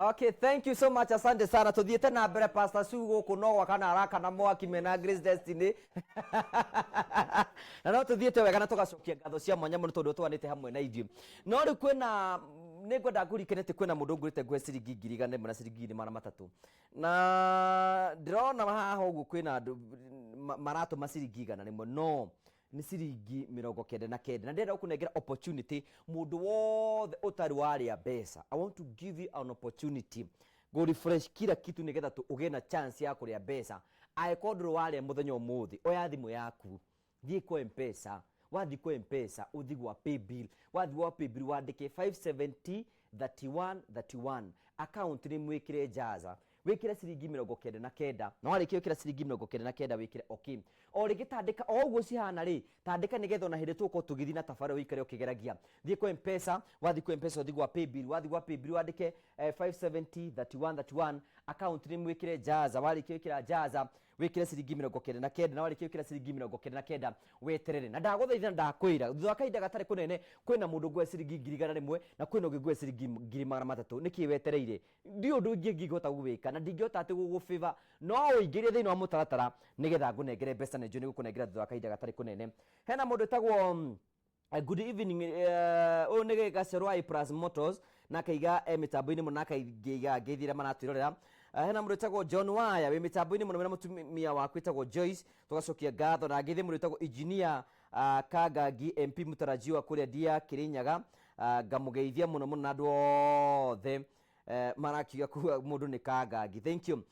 Okay, thank you so much. Asante sana. Tuthiĩte na mbere, Pastor Sue gũkũ no gwakana arakana mwaki mena Grace Destiny. Na no tuthiĩte wega na tũgacokia ngatho cia mwanya mũno tondũ twanĩte hamwe na ithuĩ. No rĩu kwĩna nĩ ngwenda ngũrikane atĩ kwĩna mũndũ ngũrĩte ngũhe ciringi 100,000 na ciringi 300,000. Na ndĩrona haha ũguo kwĩna andũ maratũma ciringi 100 no nĩ ciringi 99, na ndĩrenda gũkũnengera opportunity, mũndũ wothe ũtarĩ warĩa mbeca. I want to give you an opportunity go refresh kila kitu nĩgetha ũgĩe na chance ya kũrĩa mbeca. Angĩkorwo ndũrĩ warĩa mũthenya ũmũthĩ, oya thimũ yaku, thiĩ kwa Mpesa. Wathiĩ kwa Mpesa, ũthiĩ gwa paybill. Wathiĩ gwa paybill, wandĩke 570 31 31, account nĩ mwĩkĩre Jaza, wĩkĩre ciringi 99, na warĩkia gwĩkĩra ciringi 99, wĩkĩre okay. O rĩngĩ tandĩka o ũguo cihana rĩ, tandĩka nĩgetha ona hĩndĩ tũgũkorwo tũgĩthiĩ na tabarĩra ũikare ũkĩgeragia. Thiĩ kwa Mpesa, wathiĩ kwa Mpesa, ũthiĩ gwa paybill. Wathiĩ gwa paybill, wandĩke 570 31 31, account nĩ mwĩkĩre Jaza. Warĩkia gwĩkĩra Jaza, wĩkĩre ciringi 99, na warĩkia gwĩkĩra ciringi 99, weterere. Na ndagũthaitha na ndakwĩra, thutha wa kahinda gatarĩ kũnene kwĩna mũndũ ngũhe ciringi 100,000 na kwĩna ũngĩ ngũhe ciringi 300,000. Nĩkĩ wetereire? Ndi ũndũ ingĩ ngĩhota gũgwĩka na ndingĩhota atĩ gũgũbĩba, no ũingĩrie thĩinĩ wa mũtaratara nĩgetha ngũnengere mbeca, na njũĩ nĩ gũkũnengera thutha wa kahinda gatarĩ kũnene. Hena mũndũ wĩtagwo good evening, ũyũ nĩ Gacero wa A Plus Motors, na akaiga e mĩtambo-inĩ mũno, na akaiga ngeithire maratwĩrorera. Hena mũndũ wĩtagwo John Waya wĩ mĩtambo-inĩ mũno, wĩna mũtumia waku wĩtagwo Joyce, tũgacokia ngatho. Na ngeithie mũndũ wĩtagwo engineer Kangangi MP mũtarajiwa kũrĩa Ndia Kĩrĩnyaga, ngamũgeithia mũno mũno na andũ othe marakiuga kuga mũndũ nĩ Kangangi. Thank you.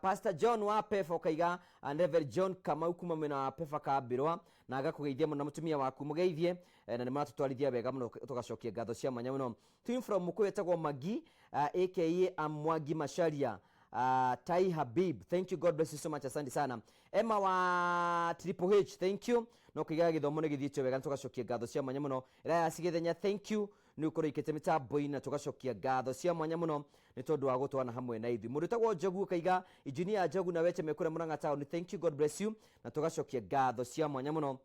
Pastor John wa Pefa ũkaiga, Reverend John Kamau kuma mwena wa Pefa Kambĩrwa, na agakũgeithia mũno na mũtumia waku mũgeithie, na nĩ maratũtwarithia wega mũno, tũgacokia ngatho cia mwanya mũno. Twin from Mũkũyũ etagwo Magi, aka Mwangi Macharia, Tai Habib, thank you, God bless you so much, asante sana. Emma wa Triple H, thank you, no kĩigaga gĩthomo nĩ gĩthiĩte wega na tũgacokia ngatho cia mwanya mũno. Raya Cigĩthenya, thank you nĩ ũkorwo ikĩte mĩtambo-inĩ, na tũgacokia ngatho cia mwanya mũno nĩ tondũ wa gũtwana hamwe na ithuĩ. Mũndũ ũtagwo Njogu ũkaiga engineer Njogu na Weche mekũrĩa Mũrang'a town, thank you, God bless you, na tũgacokia ngatho cia mwanya mũno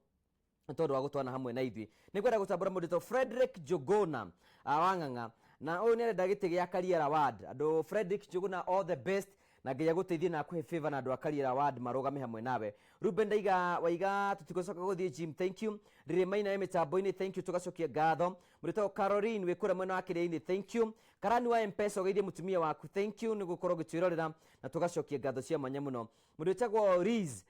nĩ tondũ wa gũtwana hamwe na ithuĩ. Nĩ ngwenda gũtambũra mũndũ wĩtagwo Frederick Njuguna wa Ng'ang'a, na ũyũ nĩ arenda gĩtĩ gĩa Kariera Ward. Andũ, Frederick Njuguna, all the best, na Ngai agũteithie na akũhe favor na andũ a Kariera Ward marũgame hamwe nawe. Ruben Ndaiga waiga tũtigũcoka gũthiĩ gym, thank you. Rĩrĩ Maina wĩ mĩtambo-inĩ, thank you, tũgacokia ngatho. Mũndũ wĩtagwo Caroline wĩ kũrĩa mwena wa Kĩrĩa-inĩ, thank you. Karani wa Mpesa, ũgeithie mũtumia waku, thank you nĩ gũkorwo ũgĩtwĩrorera, na tũgacokia ngatho cia mwanya mũno. Mũndũ wĩtagwo Riz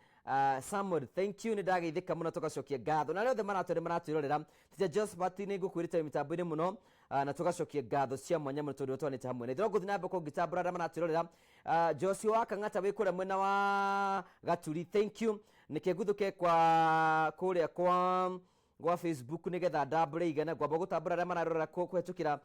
Samuel, thank you, nĩ ndageithĩka mũno, tũgacokia ngatho. Na arĩa othe maratwĩra maratwĩrorera, Teacher Josephat, nĩ ngũkwĩrĩte wĩ mĩtambo-inĩ mũno, na tũgacokia ngatho cia mwanya mũno tondũ twanĩte hamwe na ithuĩ. No ngũthiĩ na mbere ngĩtambũra arĩa maratwĩrorera. Joshua wa Kang'ata wĩ kũrĩa mwena wa Gaturi, thank you. Nĩke nguthũke kwa kũrĩa kwa Facebook nĩgetha ndambũre igana. Ngwamba gũtambũra arĩa mararora kũhetũkĩra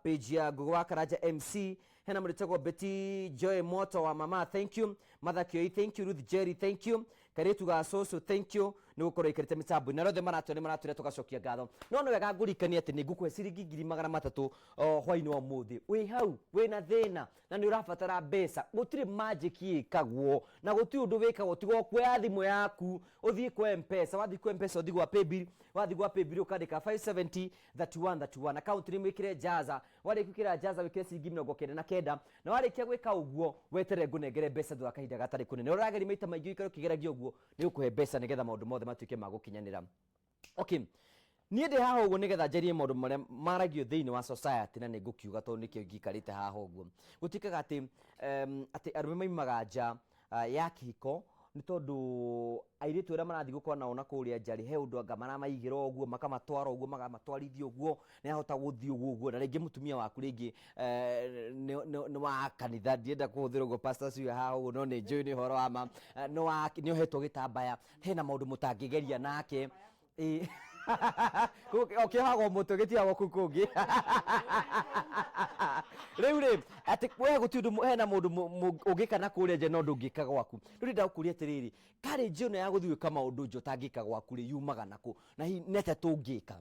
page ya Ngugi wa Karanja MC. Hena mũndũ wĩtagwo Betty Joy Moto wa mama, thank you. Martha Kioi, thank you. Ruth Jerry, thank you. Kairĩtu ga cũcũ, thank you nĩ gũkorwo ikarĩte mĩtambo-inĩ. Na arĩa othe maratwĩra nĩ maratwĩra, tũgacokia ngatho. No nĩ wega ngũririkanie atĩ nĩ ngũkũhe ciringi 300,000 o hwainĩ wa ũmũthĩ. Wĩ hau wĩna thĩna na nĩ ũrabatara mbeca, gũtirĩ magic ĩkagwo na gũtirĩ ũndũ wĩkagwo tiga o kuoya thimũ yaku, ũthiĩ kwa Mpesa. Wathiĩ kwa Mpesa, ũthiĩ gwa paybill. Wathiĩ gwa paybill, ũkandĩka 570 31 31, account nĩ mwĩkĩre Jaza. Warĩkia gwĩkĩra Jaza, wĩkĩre ciringi 99, na warĩkia gwĩka ũguo, weterere ngũnengere mbeca thutha wa kahinda gatarĩ kũnene. Ũrageria maita maingĩ, ũikare ũkĩgeragia ũguo, nĩ ũkũhe mbeca nĩgetha maũndũ mothe matuĩke ma gũkinyanĩra. Okay, niĩ ndĩ haha ũguo nĩgetha njarie maũndũ marĩa maragio thĩinĩ wa society, na nĩ ngũkiuga tondũ nĩkĩo ngikarĩte haha ũguo. Gũtuĩkaga atĩ atĩ arũme maimaga nja ya kĩhiko nĩ tondũ airĩtu arĩa marathiĩ gũkorwo nao na kũrĩa nja rĩ, he ũndũ anga maramaigĩra ũguo, makamatwara ũguo, makamatwarithia ũguo, nĩ ahota gũthiĩ ũguo ũguo. Na rĩngĩ mũtumia waku rĩngĩ nĩ wa kanitha, ndienda kũhũthĩra ũguo Pastor Sue haha ũguo, no nĩ njũĩ nĩ ũhoro wa ma. Nĩ ohetwo gĩtambaya, hena maũndũ mũtangĩgeria nake. Ĩĩ. O kĩohagwo mũtwe, gĩtiagwo kũu kũngĩ. Rĩu rĩ, atĩ we gũtirĩ ũndũ hena mũndũ ũngĩka na kũrĩa nja no ndũngĩka gwaku. Rĩu ndĩrakũria atĩrĩrĩ, courage ĩno ya gũthiĩ gwĩka maũndũ nja ũtangĩka gwaku rĩ, yumaga nakũ? Na hihi nĩ atĩa tũngĩka?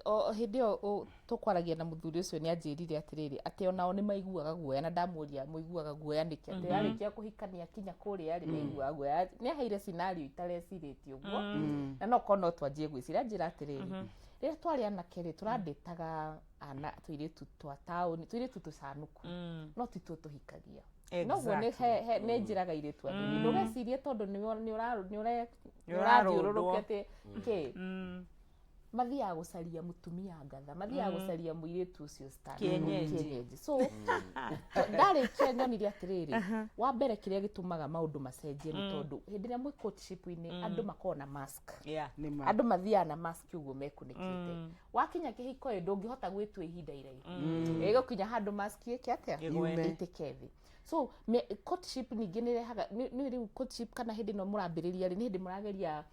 O hĩndĩ ĩyo tũkwaragia na mũthuri ũcio, nĩ anjĩrire atĩrĩrĩ, atĩ onao nĩ maiguaga guoya, na ndamũria, mũiguaga guoya nĩkĩ? Atĩ arĩkia kũhikania kinya kũrĩa rĩ, nĩ aiguaga guoya. Nĩ aheire scenario itarecirĩtie ũguo, na no korwo no twanjie gwĩciria. Anjĩra atĩrĩrĩ, Rĩrĩa twarĩ anake rĩ, tũrandĩtaga ana tũirĩtu twa taũni, tũirĩtu tũcanũku, no ti tuo tũhikagia. Noguo nĩ nĩ njĩraga airĩtu anini, ndũgecirie tondũ nĩ ũrathiũrũrũka atĩ kĩ mathiaga gũcaria mũtumia ngatha, mathiaga gũcaria mũirĩtu ũcio standard, Kienyeji. Kienyeji. So ndarĩkia nyonire atĩrĩrĩ, wa mbere kĩrĩa gĩtũmaga maũndũ macenjie nĩ tondũ hĩndĩ ĩrĩa mwĩ courtship-inĩ, andũ makoragwo na mask. Nĩ ma. Andũ mathiaga na mask ũguo mekunĩkĩte. Wakinya kĩhiko ĩ, ndũngĩhota gwĩtua ihinda iraihu, ĩgũkinya handũ mask ĩke atĩa? Ĩgwe. Ĩitĩke thĩ. So courtship ningĩ nĩ ĩrehaga nĩ rĩu courtship kana hĩndĩ ĩno mũrambĩrĩria rĩ, nĩ hĩndĩ mũrageria,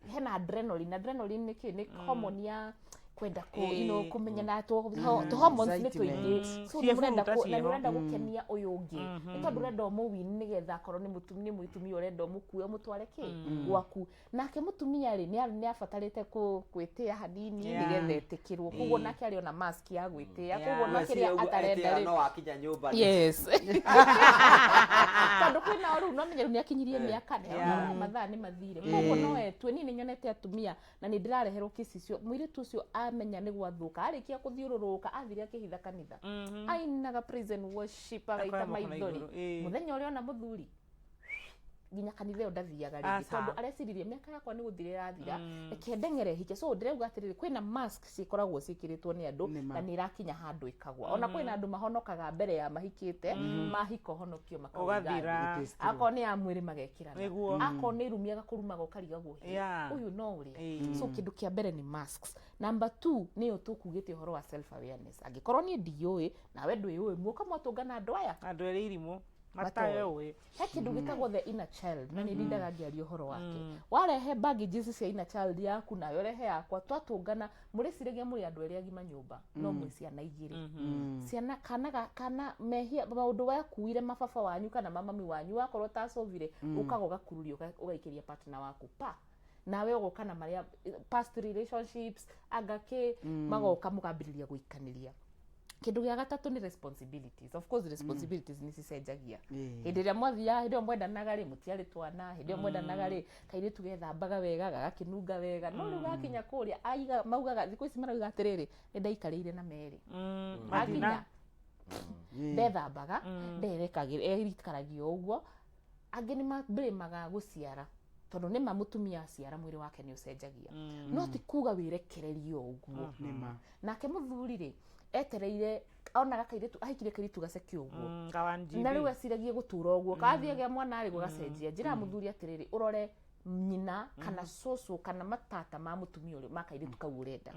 hena adrenaline. Adrenaline nĩ kĩ? Nĩ hormone ya kwenda kũ kũmenyana, tũ hormones nĩ tũingĩ. Excitement. So nĩ mũrenda Ciĩburuta na nĩ ciĩho. ũrenda gũkenia ũyũ ũngĩ, nĩ tondũ ũrenda ũmũwin, nĩgetha akorwo nĩ mũtumia, nĩ mũtumia ũrenda ũmũkue ũmũtware kĩ gwaku. Nake mũtumia rĩ, nĩ abatarĩte gwĩtĩa hanini nĩgetha etĩkĩrwo, koguo nake arĩ ona mask ya gwĩtĩa, koguo na kĩrĩa atarenda rĩ No wakinya nyũmba Yes, tondũ kwĩna o rĩu no menye rĩu nĩ akinyirie mĩaka, nĩ mathaa nĩ mathire, koguo no etue. Niĩ nĩ nyonete atumia na nĩ ndĩrareherwo kesi icio, mũirĩtu ũcio amenya nĩ gwathũka, arĩkia kũthiũrũrũka, athire akĩhitha kanitha, ainaga praise and worship, agaita Akoya moko na maithori. igũrũ, ĩĩ. Mũthenya ũrĩa ona mũthuri, nginya kanitha ĩyo ndathiaga rĩngĩ, Aca. tondũ areciririe mĩaka yakwa nĩ gũthira ĩrathira, reke ndeng'ere hike. So ndĩrauga atĩrĩrĩ, kwĩna mask cikoragwo ciĩkĩrĩtwo nĩ andũ Nĩ ma. na nĩ irakinya handũ ĩkagwa. Ona kwĩna andũ mahonokaga mbere ya mahikĩte, mahika ũhonokio makauga Ũgathira. It is true. Akorwo nĩ ya mwĩrĩ magekĩrana, akorwo nĩ irumi agakũrumaga ũkarigagwo, "Hĩ, ũyũ no ũrĩa?" So kĩndũ kĩa mbere nĩ masks. Number two, nĩyo tũkugĩte ũhoro wa self awareness. Angĩkorwo niĩ ndiũĩ nawe ndwĩũĩ, muoka mwatũngana andũ aya Andũ erĩ irimũ matoĩ. mataũĩ. He kĩndũ gĩtagwo the inner child, na nĩ ndindaga ngĩaria ũhoro wake. Warehe baggages cia inner child yaku, nawe ũrehe yakwa, twatũngana, mũrĩciragia mũrĩ andũ erĩ agima nyũmba, no mwĩ ciana igĩrĩ, ciana kana kana mehia maũndũ wakuire mababa wanyu kana mamami wanyu, wakorwo ũtacovire, ũkaga ũgakururia ũgaikĩria partner waku pa, nawe ũgoka na marĩa past relationships anga kĩ, magoka mũkambĩrĩria gũikanĩria. Kĩndũ gĩa gatatũ nĩ responsibilities. Of course responsibilities nĩ cicenjagia. Hĩndĩ ĩrĩa mwathiaga, hĩndĩ ĩyo mwendanaga rĩ, mũtiarĩ twana. Hĩndĩ ĩyo mwendanaga rĩ, kairĩtu gethambaga wega, gagakĩnunga wega, no rĩu gakinya kũrĩa aiga maugaga, thikũ ici marauga atĩrĩrĩ, nĩ ndaikarĩire na merĩ, akinya ndethambaga, nderekagĩra, erikaragia o ũguo. Angĩ nĩ mablĩmaga gũciara, tondũ nĩma mũtumia aciara mwĩrĩ wake nĩ ũcenjagia, no ti kuga wĩrekererie o ũguo. Nĩ ma. Nake mũthuri rĩ, etereire onaga kairĩtu ahikire kairĩtu gaceke ũguo, na rĩu eciragie gũtũra ũguo, kathiĩ agĩa mwana rĩ, gũgacenjia. Njĩra mũthuri atĩrĩrĩ, ũrore nyina kana cũcũ kana matata ma mũtumia ũrĩa ma kairĩtu kau ũrenda,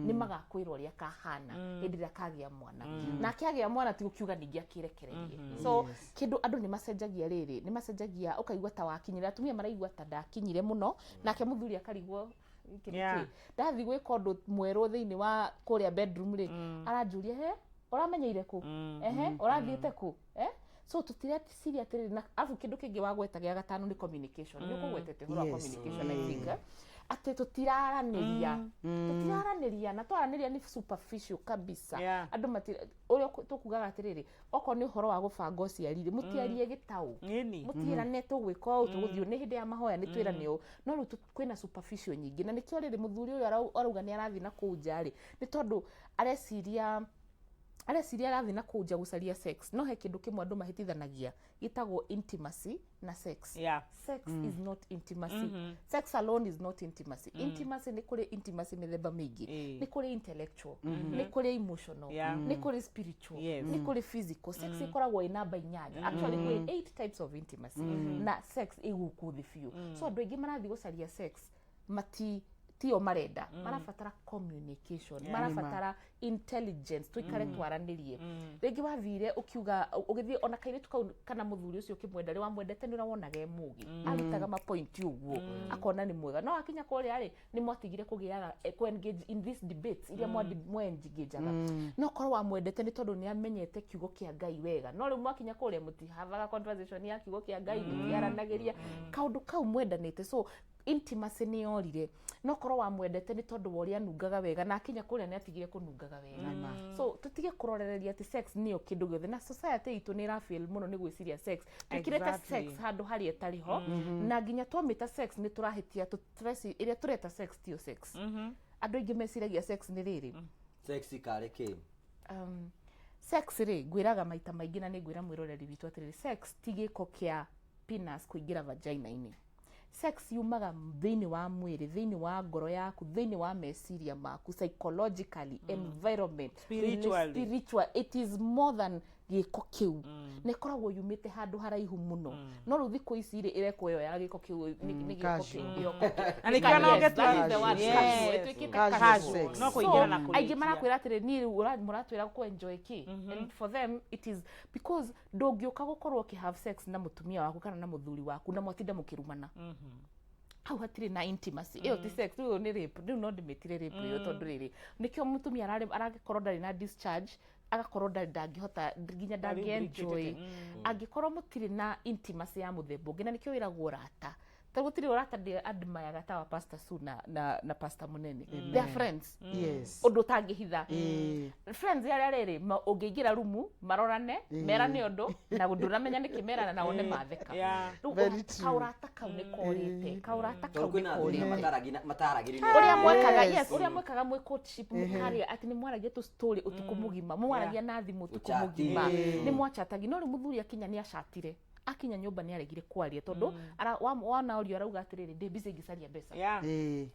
nĩ magakwĩra ũrĩa kahana hĩndĩ ĩrĩa kagĩa mwana. Nake agĩa mwana ti gũkiuga ningĩ akĩrekererie. So kĩndũ andũ nĩ macenjagia rĩrĩ, nĩ macenjagia, ũkaigua ta wakinyire, atumia maraigua ta ndakinyire mũno, nake mũthuri akarigwo, "Gĩkĩ nĩ kĩ? Ndathiĩ gwĩka ũndũ mwerũ thĩinĩ wa kũrĩa bedroom rĩ, aranjũria, he ũramenyeire kũ? Ehe, ũrathiĩte kũ?" Eh? So tũtireciria atĩrĩrĩ. Na arabu kĩndũ kĩngĩ wagweta gĩa gatano nĩ communication. Nĩ ũkũgwetete ũhoro wa communication. I think atĩ tũtiraranĩria, tũtiraranĩria, na twaranĩria nĩ superficial kabisa. Andũ matira ũrĩa tũkugaga atĩrĩrĩ, okorwo nĩ ũhoro wa gũbanga ũciari rĩ, mũtiarie gĩtaũ, Ĩni. Mũtiĩrane tũgwĩka ũũ, tũgũthiĩ nĩ hĩndĩ ya mahoya nĩ twĩrane ũũ, no rĩu kwĩna superficial nyingĩ. Na nĩkĩo rĩrĩ mũthuri ũyũ arauga nĩ arathiĩ na kũu nja rĩ, nĩ tondũ areciria arathiĩ na kũu nja gũcaria sex. No he kĩndũ kĩmwe andũ mahĩtithanagia gĩtagwo intimacy na sex. Sex is not intimacy. Sex alone is not intimacy. Intimacy, nĩ kũrĩ intimacy mĩthemba mĩingĩ. Nĩ kũrĩ intellectual, nĩ kũrĩ emotional, nĩ kũrĩ spiritual, nĩ kũrĩ physical. Sex ĩkoragwo ĩ namba 8. Actually kwĩ eight types of intimacy, na sex ĩ gũkũ thĩ biũ. So andũ aingĩ marathiĩ gũcaria sex, mati tio marenda, marabatara communication, marabatara intelligence, tuikare twaranĩrie. Rĩngĩ wathire ũkiuga ũgĩthiĩ ona kairĩtu kau kana mũthuri ũcio ũkĩmwenda rĩ, wamwendete nĩ ũrĩa wonaga e mũgĩ, arutaga mapointi ũguo, akona nĩ mwega, no akinya kũrĩa rĩ, nĩ mwatigire kũgĩaga ku engage in these debates iria mwengageaga. No korwo wamwendete nĩ tondũ nĩ amenyete kiugo kĩa Ngai wega, no rĩu mwakinya kũrĩa mũtihavaga conversation ya kiugo kĩa Ngai, mũtiaranagĩria kaũndũ kau mwendanĩte, so intimacy nĩ yorire. No korwo wamwendete nĩ tondũ wa ũrĩa anungaga wega, na akinya kũrĩa nĩ atigire kũnungaga wega. So tũtige kũrorereria atĩ sex nĩyo kĩndũ gĩothe, na society itũ nĩ ĩrafail mũno nĩ gwĩciria sex, twĩkĩrĩte sex handũ harĩa ĩtarĩ ho, na nginya twamĩta sex nĩ tũrahĩtia. Ĩrĩa tũreta sex tiyo sex. Andũ aingĩ meciragia sex nĩ rĩrĩ. Sex karĩ kĩ? Sex rĩ, ngwĩraga maita maingĩ na nĩ ngwĩra mwĩroreri witũ atĩrĩrĩ, sex ti gĩko kĩa penis kũingĩra vagina-inĩ. Sex yumaga thĩinĩ wa mwĩrĩ, thĩinĩ wa ngoro yaku, thĩinĩ wa meciria maku, psychologically, environment, Spiritually. Spiritual. It is more than gĩko kĩu, na ĩkoragwo yumĩte handũ haraihu mũno. No rĩu thikũ ici rĩ, ĩrekwo ĩyo ya gĩko kĩu nĩ gĩko Casual. kĩu gĩko. Na nĩkĩo no Yes, that is the word, Yes. casual. Ĩtuĩkĩte Casual casual. sex. No kũingĩra na So, kũrĩkia. aingĩ marakwĩra atĩrĩ, niĩ rĩu mũratwĩra kũ enjoy kĩ? And for them it is because ndũngĩũka gũkorwo ũkĩ have sex na mũtumia waku kana na mũthuri waku na mwatinda mũkĩrumana. Hau hatirĩ na intimacy. Ĩyo ti sex, rĩu nĩ rape. Rĩu no ndĩmĩtire rape ĩyo, tondũ rĩrĩ, nĩkĩo mũtumia aragĩkorwo ndarĩ na discharge, agakorwo ndarĩ, ndangĩhota nginya ndangĩ-enjoy angĩkorwo mũtirĩ na intimacy ya mũthemba ũngĩ. Na nĩkĩo wĩragwo ũrata, ta gũtirĩ ũrata ndĩ admire ta wa Pastor Sue na Pastor Munene. They are friends. Ũndũ ũtangĩhitha. Friends arĩa rĩrĩ, ũngĩingĩra rumu marorane, merane ũndũ na ndũramenya nĩkĩ merana, na wone matheka. Rĩu Very true. Kaũrata kau nĩ korĩte, kaũrata kau Tondũ nĩ kwĩna athuri korĩte. mataragĩrĩrio. Ũrĩa mwekaga, yes, ũrĩa mwekaga mwĩ courtship, mũkaria atĩ nĩ mwaragia tũ story ũtukũ mũgima, mwaragia na thimũ ũtukũ Gũchati. mũgima, nĩ mwachatagi. No rĩu mũthuri akinya nĩ acatire, akinya nyũmba nĩ aregire kwaria, tondũ wona ũrio arauga atĩrĩrĩ, ndĩ busy ngĩcaria mbeca.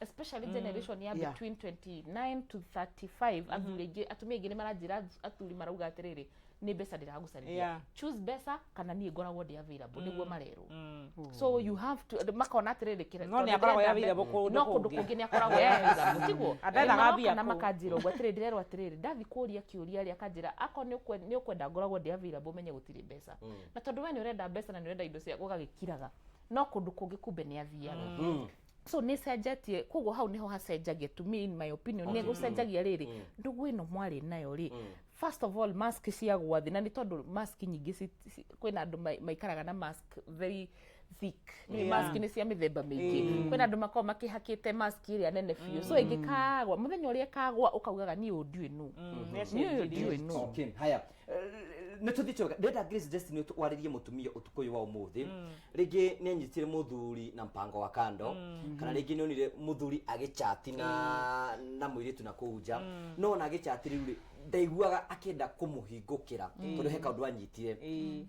Especially generation ya between 29 to 35, athuri aingĩ, atumia aingĩ nĩ maranjĩra athuri marauga atĩrĩrĩ, nĩ mbeca ndĩragũcarĩria. Choose mbeca kana niĩ ngoragwo ndĩ available, nĩguo marerwo. So you have to, makona atĩrĩrĩ, No tondũ nĩ akoragwo ndĩrenda available kũndũ no kũndũ kũngĩ. Kũngĩ nĩ akoragwo available, tiguo? Andethaga Maroka mbia na kũu. makanjĩra ũguo atĩrĩrĩ, ndĩrerwo atĩrĩrĩ, ndathi kũria kĩũria rĩ, akanjĩra akorwo nĩ ũkwenda ngoragwo ndĩ available, menye gũtirĩ mbeca, na tondũ we nĩ ũrenda mbeca na nĩ ũrenda indo ciaku, ũgagĩkiraga, no kũndũ kũngĩ kumbe nĩ athiaga. So nĩ cenjetie, koguo hau niho hacenjagia. To me, in my opinion, nĩ gũcenjagia rĩrĩ, ndũgũ ĩno mwarĩ nayo rĩ, first of all, mask ciagwa thĩ, na nĩ tondũ mask nyingĩ kwĩna andũ maikaraga na mask very thick. Nĩ mask nĩ cia mĩthemba mĩingĩ. Kwĩna andũ makoragwo makĩhakĩte mask ĩrĩa nene biũ, so ĩngĩkagwa mũthenya ũrĩa ĩkagwa, ũkaugaga niĩ ũyũ ndiũĩ nũ, niĩ ũyũ ndiũĩ nũ. Okay, haya. Nĩ tũthiĩte wega. Ndĩrenda Grace Destiny warĩrie mũtumia ũtukũ ũyũ wa ũmũthĩ. Rĩngĩ nĩ anyitire mũthuri na mpango wa kando, kana rĩngĩ nĩ onire mũthuri agĩchati na mũirĩtu na kũu nja, no ona agĩchati rĩu rĩ, ndaiguaga akĩenda kũmũhingũkĩra tondũ he kaũndũ anyitire.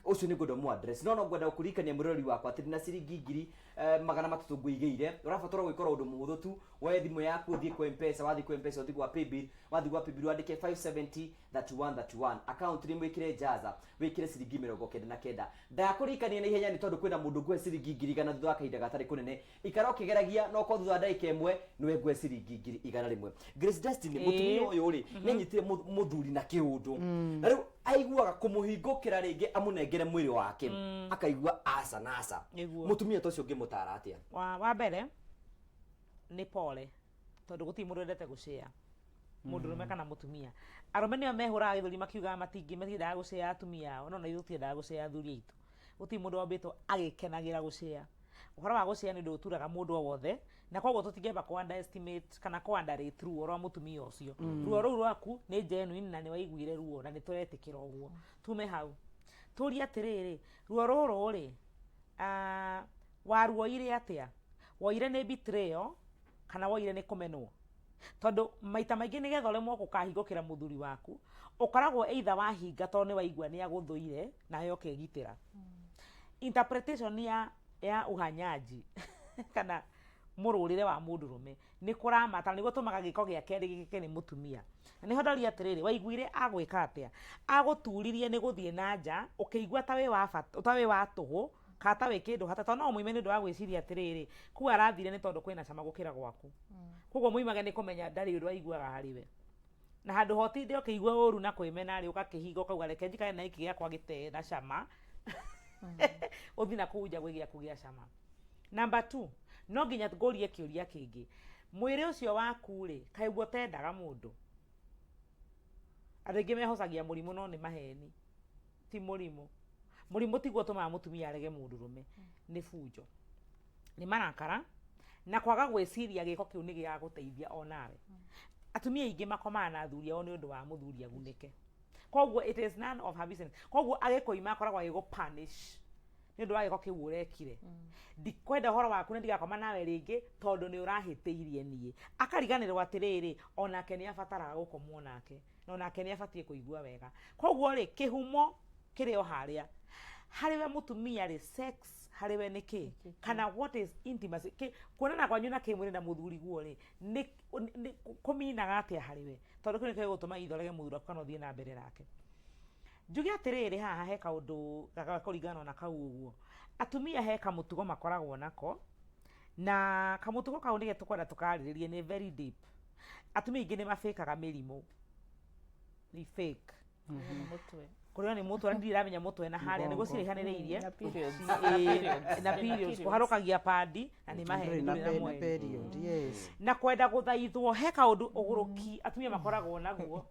Ũcio nĩ ngwenda mũ address, no ngwenda gũkũririkania mũrori wakwa atĩ na ciringi 300,000 ngũigĩire. Ũrabatara gwĩkora ũndũ mũhũthũ tu: woe thimũ yaku, ũthiĩ kwa Mpesa. Wathiĩ kwa Mpesa, ũthiĩ gwa Paybill. Wathiĩ gwa Paybill, wandĩke 570 31 31, account nĩ wĩkĩre Jaza, wĩkĩre ciringi 99. Ndakũririkania na ihenya nĩ tondũ kwĩna mũndũ ngũhe ciringi 100,000 thutha wa kahinda gatarĩ kũnene. Ikara ũkĩgeragia, no korwo thutha wa ndagĩka 1 nĩwe ngũhe ciringi 100,000. Grace Destiny, mũtumia ũyũ rĩ, nĩ anyitire mũthuri na kĩũndũ, na rĩu aiguaga kũmũhingũkĩra rĩngĩ amũnengere mwĩrĩ wake, akaigua aca na aca. Mũtumia ta ũcio ũngĩmũtara atĩa? Wa mbere nĩ pole, tondũ gũtirĩ mũndũ wendete gũcĩa, mũndũrũme kana mũtumia. Arũme nĩo mehũraga gĩthũri makiugaga matingĩ, matiendaga gũcĩa atumia ao, no na ithuĩ tũtiendaga gũcĩa athuri aitũ. Gũtirĩ mũndũ wambĩtwo agĩkenagĩra gũcĩa. Ũhoro wa gũcĩa nĩ ũndũ ũturaga mũndũ o wothe, na koguo tũtingĩamba kũ underestimate kana kũ underrate ruo rwa mũtumia ũcio. Ruo rũu rwaku nĩ genuine na nĩ waiguire ruo na nĩ tũretĩkĩra ũguo. Tume hau, tũrie atĩrĩrĩ, ruo rũrũ rĩ, waruoire atĩa? Woire nĩ betrayal kana woire nĩ kũmenwo? Tondũ maita maingĩ nĩgetha ũremwo gũkahingũkĩra mũthuri waku, ũkoragwo either wahinga tondũ nĩ waigua nĩ agũthũire nawe ũkegitĩra. Interpretation ya uhanyaji kana mũrũrĩre wa mũndũrũme nĩ kũramata, nĩguo tũmaga gĩko gĩa kerĩ gĩkĩke nĩ mũtumia. Na nĩho ndoria atĩrĩrĩ, waiguire agwĩka atĩa? Agũturirie nĩ gũthiĩ na nja, ũkĩigua ta wĩ wa bata, ta wĩ wa tũhũ, kana ta wĩ kĩndũ hata, tondũ no mũime nĩ ũndũ wa gwĩciria atĩrĩrĩ, kũu arathire nĩ tondũ kwĩna cama gũkĩra gwaku. Koguo mũimage nĩ kũmenya ndarĩ ũndũ aiguaga harĩ we, na handũ ha ũtinde ũkĩigua ũru na kwĩmena rĩ, ũgakĩhinga ũkauga reke njikare na gĩkĩ gĩakwa gĩtee na cama, ũthiĩ na kũu nja gwĩ gĩaku gĩa cama. Number two, no nginya ngũrie kĩũria kĩngĩ: mwĩrĩ ũcio waku rĩ, kaĩ ũguo ũtendaga mũndũ? Andũ aingĩ mehocagia mũrimũ, no nĩ maheni, ti mũrimũ. Mũrimũ tiguo ũtũmaga mũtumia arege mũndũrũme, nĩ bunjo, nĩ marakara na kwaga gwĩciria gĩko kĩu nĩ gĩgagũteithia onawe. Atumia aingĩ makomaga na athuri ao nĩ ũndũ wa mũthuri agunĩke, koguo it is none of her business. Koguo agĩkũima akoragwo agĩgũ punish. Nĩ ũndũ wa gĩko kĩu ũrekire, ndikwenda ũhoro waku na ndigakoma nawe rĩngĩ tondũ nĩ ũrahĩtĩirie niĩ. Akariganĩrwo atĩrĩrĩ, onake nĩ abataraga gũkomwo nake na onake nĩ abatiĩ kũigua wega. Koguo rĩ, kĩhumo kĩrĩ o harĩa harĩ we mũtumia rĩ, sex harĩ we nĩ kĩ, kana what is intimacy? Kuonana kwanyu na kĩmwĩrĩ na mũthuri guo rĩ, nĩ kũminaga atĩa harĩ we? Tondũ kĩu nĩkĩo gĩgũtũma ithe ũrege mũthuri waku kana ũthiĩ na mbere nake. Njuge atĩrĩrĩ, haha he kaũndũ gakũringana na kau ũguo. Atumia he kamũtugo makoragwo nako, na kamũtugo kau nĩge tũkwenda tũkarĩrĩrie, nĩ very deep. Atumia aingĩ nĩ mabĩkaga mĩrimũ. They fake. Mũtwe. Kũrĩo nĩ mũtwe, na ndirĩ ndamenya mũtwe na harĩa nĩguo ciraihanĩrĩirie. Na periods. Ĩĩ, na periods, kũharũkagia pandi na nĩ maheni Ndũrĩ na ndũrĩ na na mweri. period, yes. Na kwenda gũthaithwo, he kaũndũ ũgũrũki atumia makoragwo naguo,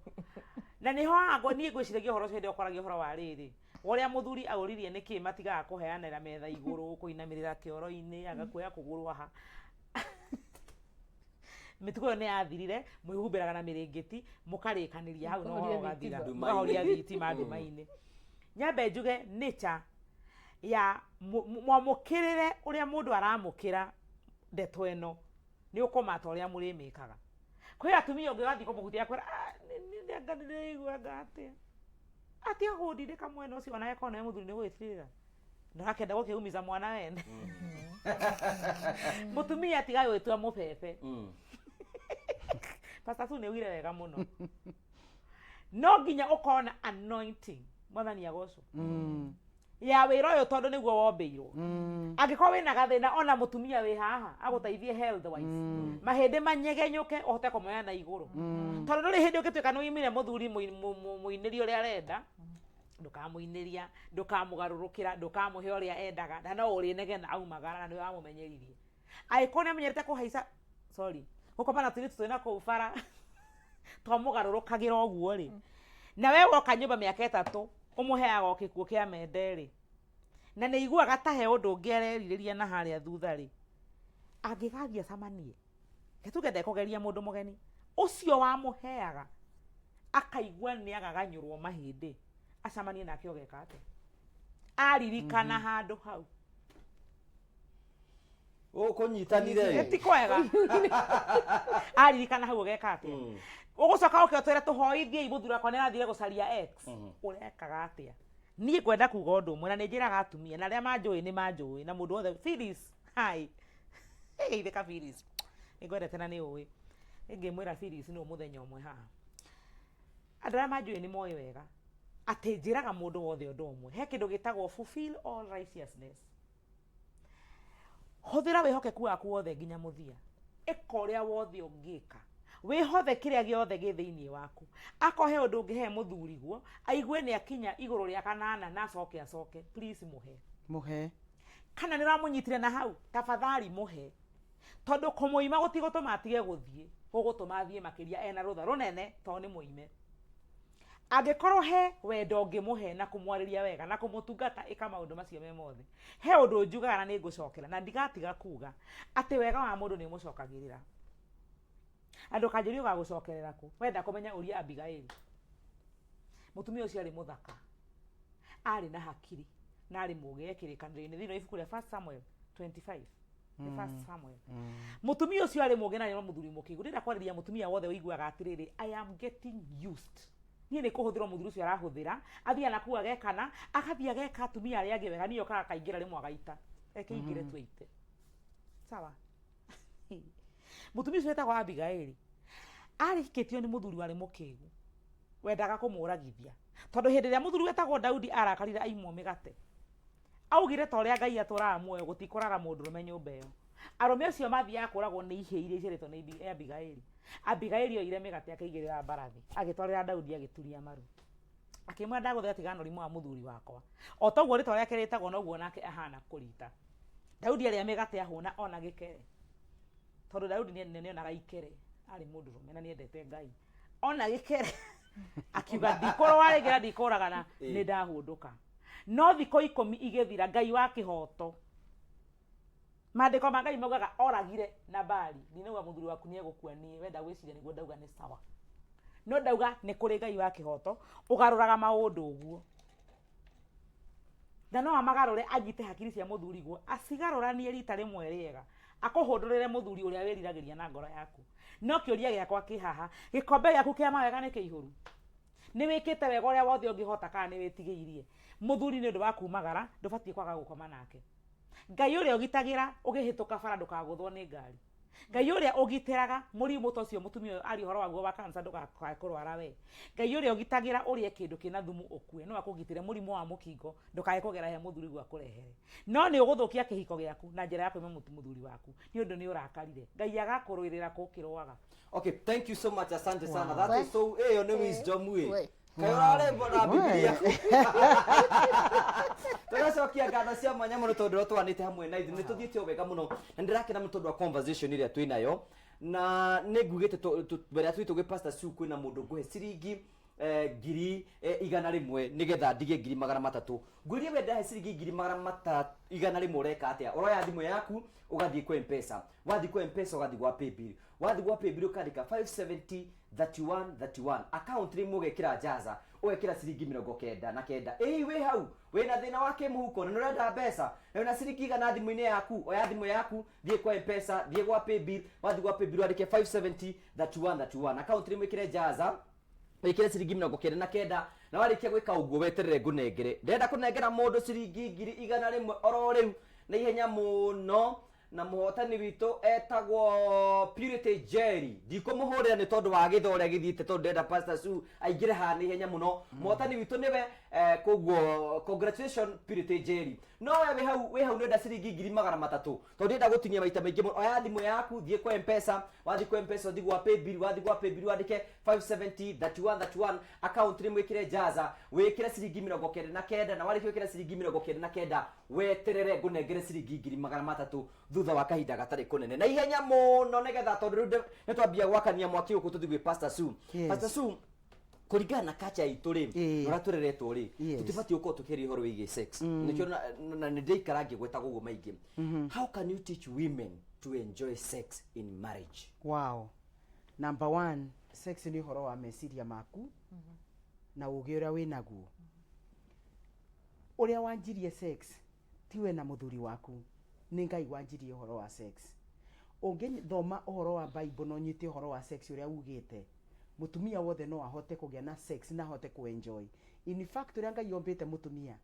na nĩho haha niĩ ngwĩciragia ũhoro ũcio hĩndĩ ĩyo ũkoragia ũhoro wa rĩrĩ, ũrĩa mũthuri aũririe nĩkĩ matigaga kũheanĩra metha igũrũ, kũinamĩrĩra kĩoro-inĩ, agakuoya kũgũrũ haha. Mĩtugo ĩyo nĩ yathirire, mwĩhumbĩraga na mĩrĩngĩti, mũkarĩkanĩria hau na ũhoro Mũkahoria ũgathira. thitima. Mũkahoria thitima nduma-inĩ. Nyambe njuge nature ya mwamũkĩrĩre ũrĩa mũndũ aramũkĩra ndeto ĩno nĩ ũkũmata ũrĩa mũrĩmĩkaga. Kwĩ atumia ũngĩ wathiĩ kũmũhutia akwĩra, "Ah, nĩ anga ndĩraigua anga atĩa atiga kũndindĩka mwena ũcio." Onawe korwo nĩwe mũthuri nĩ ũgwĩtirĩra ndũrakĩenda gũkĩumiza mwana wene. Mũtumia tiga gwĩtua mũbebe. Pastor Sue nĩ augire wega mũno, no nginya ũkorwo na anointing, Mwathani agocwo, ya wĩra ũyũ tondũ nĩguo wombĩirwo. Angĩkorwo wĩna gathĩna, ona mũtumia wĩ haha agũteithie health wise, mahĩndĩ manyegenyũke, ũhote kũmoya na igũrũ, tondũ ndũrĩ hĩndĩ ũngĩtuĩka nĩ ũimire mũthuri mũinĩri ũrĩa arenda. Ndũkamũinĩria, ndũkamũgarũrũkĩra, ndũkamũhe ũrĩa endaga, na no ũrĩnegena aumagara na nĩwe wamũmenyeririe. Angĩkorwo nĩ amenyerete kũhaica, sorry, gũkoma na tũirĩtu twĩna kũu bara twamũgarũrũkagĩra ũguo rĩ, na we woka nyũmba mĩaka 3 ũmũheaga o gĩkuũ kĩa mende rĩ, na nĩ aiguaga ta he ũndũ ũngĩ arerirĩria na harĩa thutha rĩ, angĩgathiĩ acamanie, reke tuge ndekũgeria mũndũ mũgeni ũcio wamũheaga, akaigua nĩ agaganyũrwo mahĩndĩ, acamanie nake, ũgeka atĩa aririkana handũ hau? Ũkũnyitanire. Ti kwega. Aririkana hau, ũgeka atĩa? Ũgũcoka ũke ũtwĩre, "Tũhoithiei, mũthuri wakwa nĩ arathire gũcaria ex." Ũrekaga atĩa? Niĩ ngwenda kuga ũndũ ũmwe, na nĩ njĩraga atumia na arĩa manjũĩ nĩ manjũĩ na mũndũ wothe. Phyllis, hi. Geithĩka Phyllis, nĩ ngwendete na nĩ ũĩ ngĩmwĩra Phyllis nĩ mũthenya ũmwe haha. Andũ arĩa manjũĩ nĩ moĩ wega atĩ njĩraga mũndũ wothe ũndũ ũmwe: he kĩndũ gĩtagwo fulfill all righteousness. Hũthĩra wĩhokeku waku wothe nginya mũthia. Ĩka ũrĩa wothe ũngĩka, wĩhothe kĩrĩa gĩothe gĩ thĩinĩ waku. Akorwo he ũndũ ũngĩhe mũthuri guo aigue nĩ akinya igũrũ rĩa kanana na acoke acoke, please mũhe. Mũhe. Kana nĩ ũramũnyitire na hau, tafadhali mũhe, tondũ kũmũima gũtigũtũma atige gũthiĩ, gũgũtũma athiĩ makĩria ena rũtha rũnene tondũ nĩ mũime. Angĩkorwo he wendo ũngĩmũhe na kũmwarĩria wega na kũmũtungata, ĩka maũndũ macio me mothe. He ũndũ njugaga na nĩ ngũcokera na ndigatiga kuga atĩ wega wa mũndũ nĩ ũmũcokagĩrĩra. Andũ kanjũria ũgagũcokerera kũ? Wenda kũmenya, ũria Abigaili. Mũtumia ũcio arĩ mũthaka, arĩ na hakiri na arĩ mũgĩ. Kĩrĩkanĩro-inĩ, thĩinĩ wa ibuku rĩa First Samuel 25, nĩ First Samuel, mũtumia ũcio arĩ mũgĩ na arĩ na mũthuri mũkĩgu. Ndĩrenda kwarĩria mũtumia wothe ũiguaga atĩrĩrĩ, "I am getting used, niĩ nĩ kũhũthĩrwo mũthuri ũcio arahũthĩra, athiĩ na kuu agekana, agathiĩ ageka atumia arĩa angĩ wega, niĩ okaga akaingĩra rĩmwe agaita, reke ingĩre tu aite." Sawa. Mũtumia ũcio wetagwo Abigaili arĩkĩtio nĩ mũthuri warĩ mũkĩgu wendaga kũmũragithia, tondũ hĩndĩ ĩrĩa mũthuri wetagwo Daudi arakarire aimwo mĩgate, augire ta ũrĩa Ngai atũraga muoyo, gũtikũrara mũndũrũme nyũmba ĩyo. Arũme acio mathiaga kũragwo nĩ ihĩ iria iciarĩtwo nĩ Abigaili. Abigaili oire mĩgate, akĩigĩrĩra mbarathi, agĩtwarĩra Daudi, agĩturia maru, akĩmwĩra, "Ndagũthaitha, tigana na ũrimũ wa mũthuri wakwa. O toguo rĩtwa rĩake rĩtagwo, noguo nake ahana kũrita." Daudi arĩa mĩgate ahũna ona gĩkere, tondũ Daudi nĩonaga ikere, arĩ mũndũrũme na nĩendete Ngai, ona gĩkere akiuga, "Ndikũrũa rĩngĩ na ndikũragana, nĩ ndahũndũka." No thikũ 10 igĩthira, Ngai wa kĩhoto, maandĩko ma Ngai maugaga oragire Nabali. Ndinauga mũthuri waku nĩ egũkua, niĩ wenda gwĩciria nĩguo ndauga nĩ sawa, no ndauga nĩ kũrĩ Ngai wa kĩhoto ũgarũraga maũndũ ũguo. Na no amagarũre, anyite hakiri cia mũthuri guo acigarũranie rita rĩmwe rĩega, akũhũndũrĩre mũthuri ũrĩa wĩriragĩria na ngoro yaku. No kĩũria gĩakwa kĩ haha, gĩkombe gĩaku kĩa mawega nĩ kĩihũru? Nĩ wĩkĩte wega ũrĩa wothe ũngĩhota kana nĩ wĩtigĩirie mũthuri nĩ ũndũ wa kumagara? Ndũbatiĩ kwaga gũkoma nake. Ngai ũrĩa ũgitagĩra ũgĩhĩtũka bara ndũkagũthwo nĩ ngari, Ngai ũrĩa ũgitĩraga mũrimũ ta ũcio mũtumia ũyũ aria ũhoro waguo wa cancer ndũgakae kũrwara we, Ngai ũrĩa ũgitagĩra ũrĩe kĩndũ kĩna thumu ũkue, no akũgitĩre mũrimũ wa mũkingo ndũkae kũgera he mũthuri guo akũrehere. No nĩ ũgũthũkia kĩhiko gĩaku na njĩra ya kwĩma mũthuri waku nĩ ũndũ nĩ ũrakarire. Ngai agakũrũĩrĩra kũ ũkĩrũaga. Okay, thank you so much, asante sana. That We. is so, ĩyo nĩ wisdom ĩ. We. Kaĩ ũrarembwo na Bibilia. Tũgacokia ngatho cia mwanya mũno tondũ ũrĩa twanĩte hamwe na ithuĩ nĩ tũthiĩte o wega mũno na ndĩrakena mũno tondũ wa conversation ĩrĩa twĩ nayo, na nĩ ngugĩte mbere ya tũthiĩ gwĩ Pastor Sue, kwĩna mũndũ ngũhe ciringi 100,000 nĩgetha ndigie 300,000. Ngwĩrie we ndahe ciringi ngiri magana mata 100, ũreka atĩa? Ũroya thimũ yaku ũgathiĩ kwa Mpesa, wathiĩ kwa Mpesa ũgathiĩ gwa Paybill, wathiĩ gwa Paybill ũkandĩka 570 31 31, account rĩmwe ũgekĩra jaza, ũgekĩra ciringi 99. Ĩĩ, wĩ hau wĩna thĩna wa kĩmũhuko na nĩũrenda mbeca na wĩna ciringi 100 thimũ-inĩ yaku, oya thimũ yaku, thiĩ kwa Mpesa, thiĩ gwa Paybill, wathiĩ gwa Paybill wandĩke 570 31 31, account rĩmwe ĩkĩre jaza, wĩkĩre ciringi 99, na warĩkia gwĩka ũguo weterere ngũnengere. Ndĩrenda kũnengera mũndũ ciringi 100,000 oro rĩu na ihenya mũno, na mũhotani witũ etagwo Purity Jerry. Ndikũmũhũrĩra nĩ tondũ wa gĩtho ũrĩa gĩthiĩte, tondũ ndĩrenda Pastor Sue aingĩre haha na ihenya mũno. Mũhotani witũ nĩwe, koguo congratulations Purity Jerry. No we wĩ hau, wĩ hau nĩũrenda ciringi 300,000, tondũ ndĩrenda gũtinia maita maingĩ mũno, oya thimũ yaku, thiĩ kwa Mpesa, wathiĩ kwa Mpesa ũthiĩ gwa Paybill, wathiĩ gwa Paybill wandĩke 570 31 31, account rĩmwe ĩkĩre jaza, wĩkĩre ciringi 99, na warĩkia gwĩkĩra ciringi 99 weterere ngũnengere ciringi 300,000 thutha wa kahinda gatarĩ kũnene na ihenya mũno, nĩgetha tondũ rĩu nĩ twambia gwakania mwaki gũkũ tũthiĩ gwĩ Pastor Sue. Pastor Sue, kũringana na culture itũ rĩ, na ũrĩa tũreretwo rĩ, tũtibatiĩ gũkorwo tũkĩaria ũhoro wĩgiĩ sex. Nĩkĩo na nĩ ndĩikara ngĩgwetaga ũguo maingĩ. How can you teach women to enjoy sex in marriage? Wow. Number one, sex nĩ ũhoro wa meciria maku na ũgĩ ũrĩa wĩ naguo. Ũrĩa wanjirie sex ti we na mũthuri waku, nĩ Ngai wanjirie ũhoro wa sex. Ũngĩthoma ũhoro wa Bible na ũnyite ũhoro wa sex ũrĩa ugĩte, mũtumia wothe no ahote kũgĩa na sex na ahote kũ enjoy. In fact, ũrĩa Ngai ombĩte mũtumia,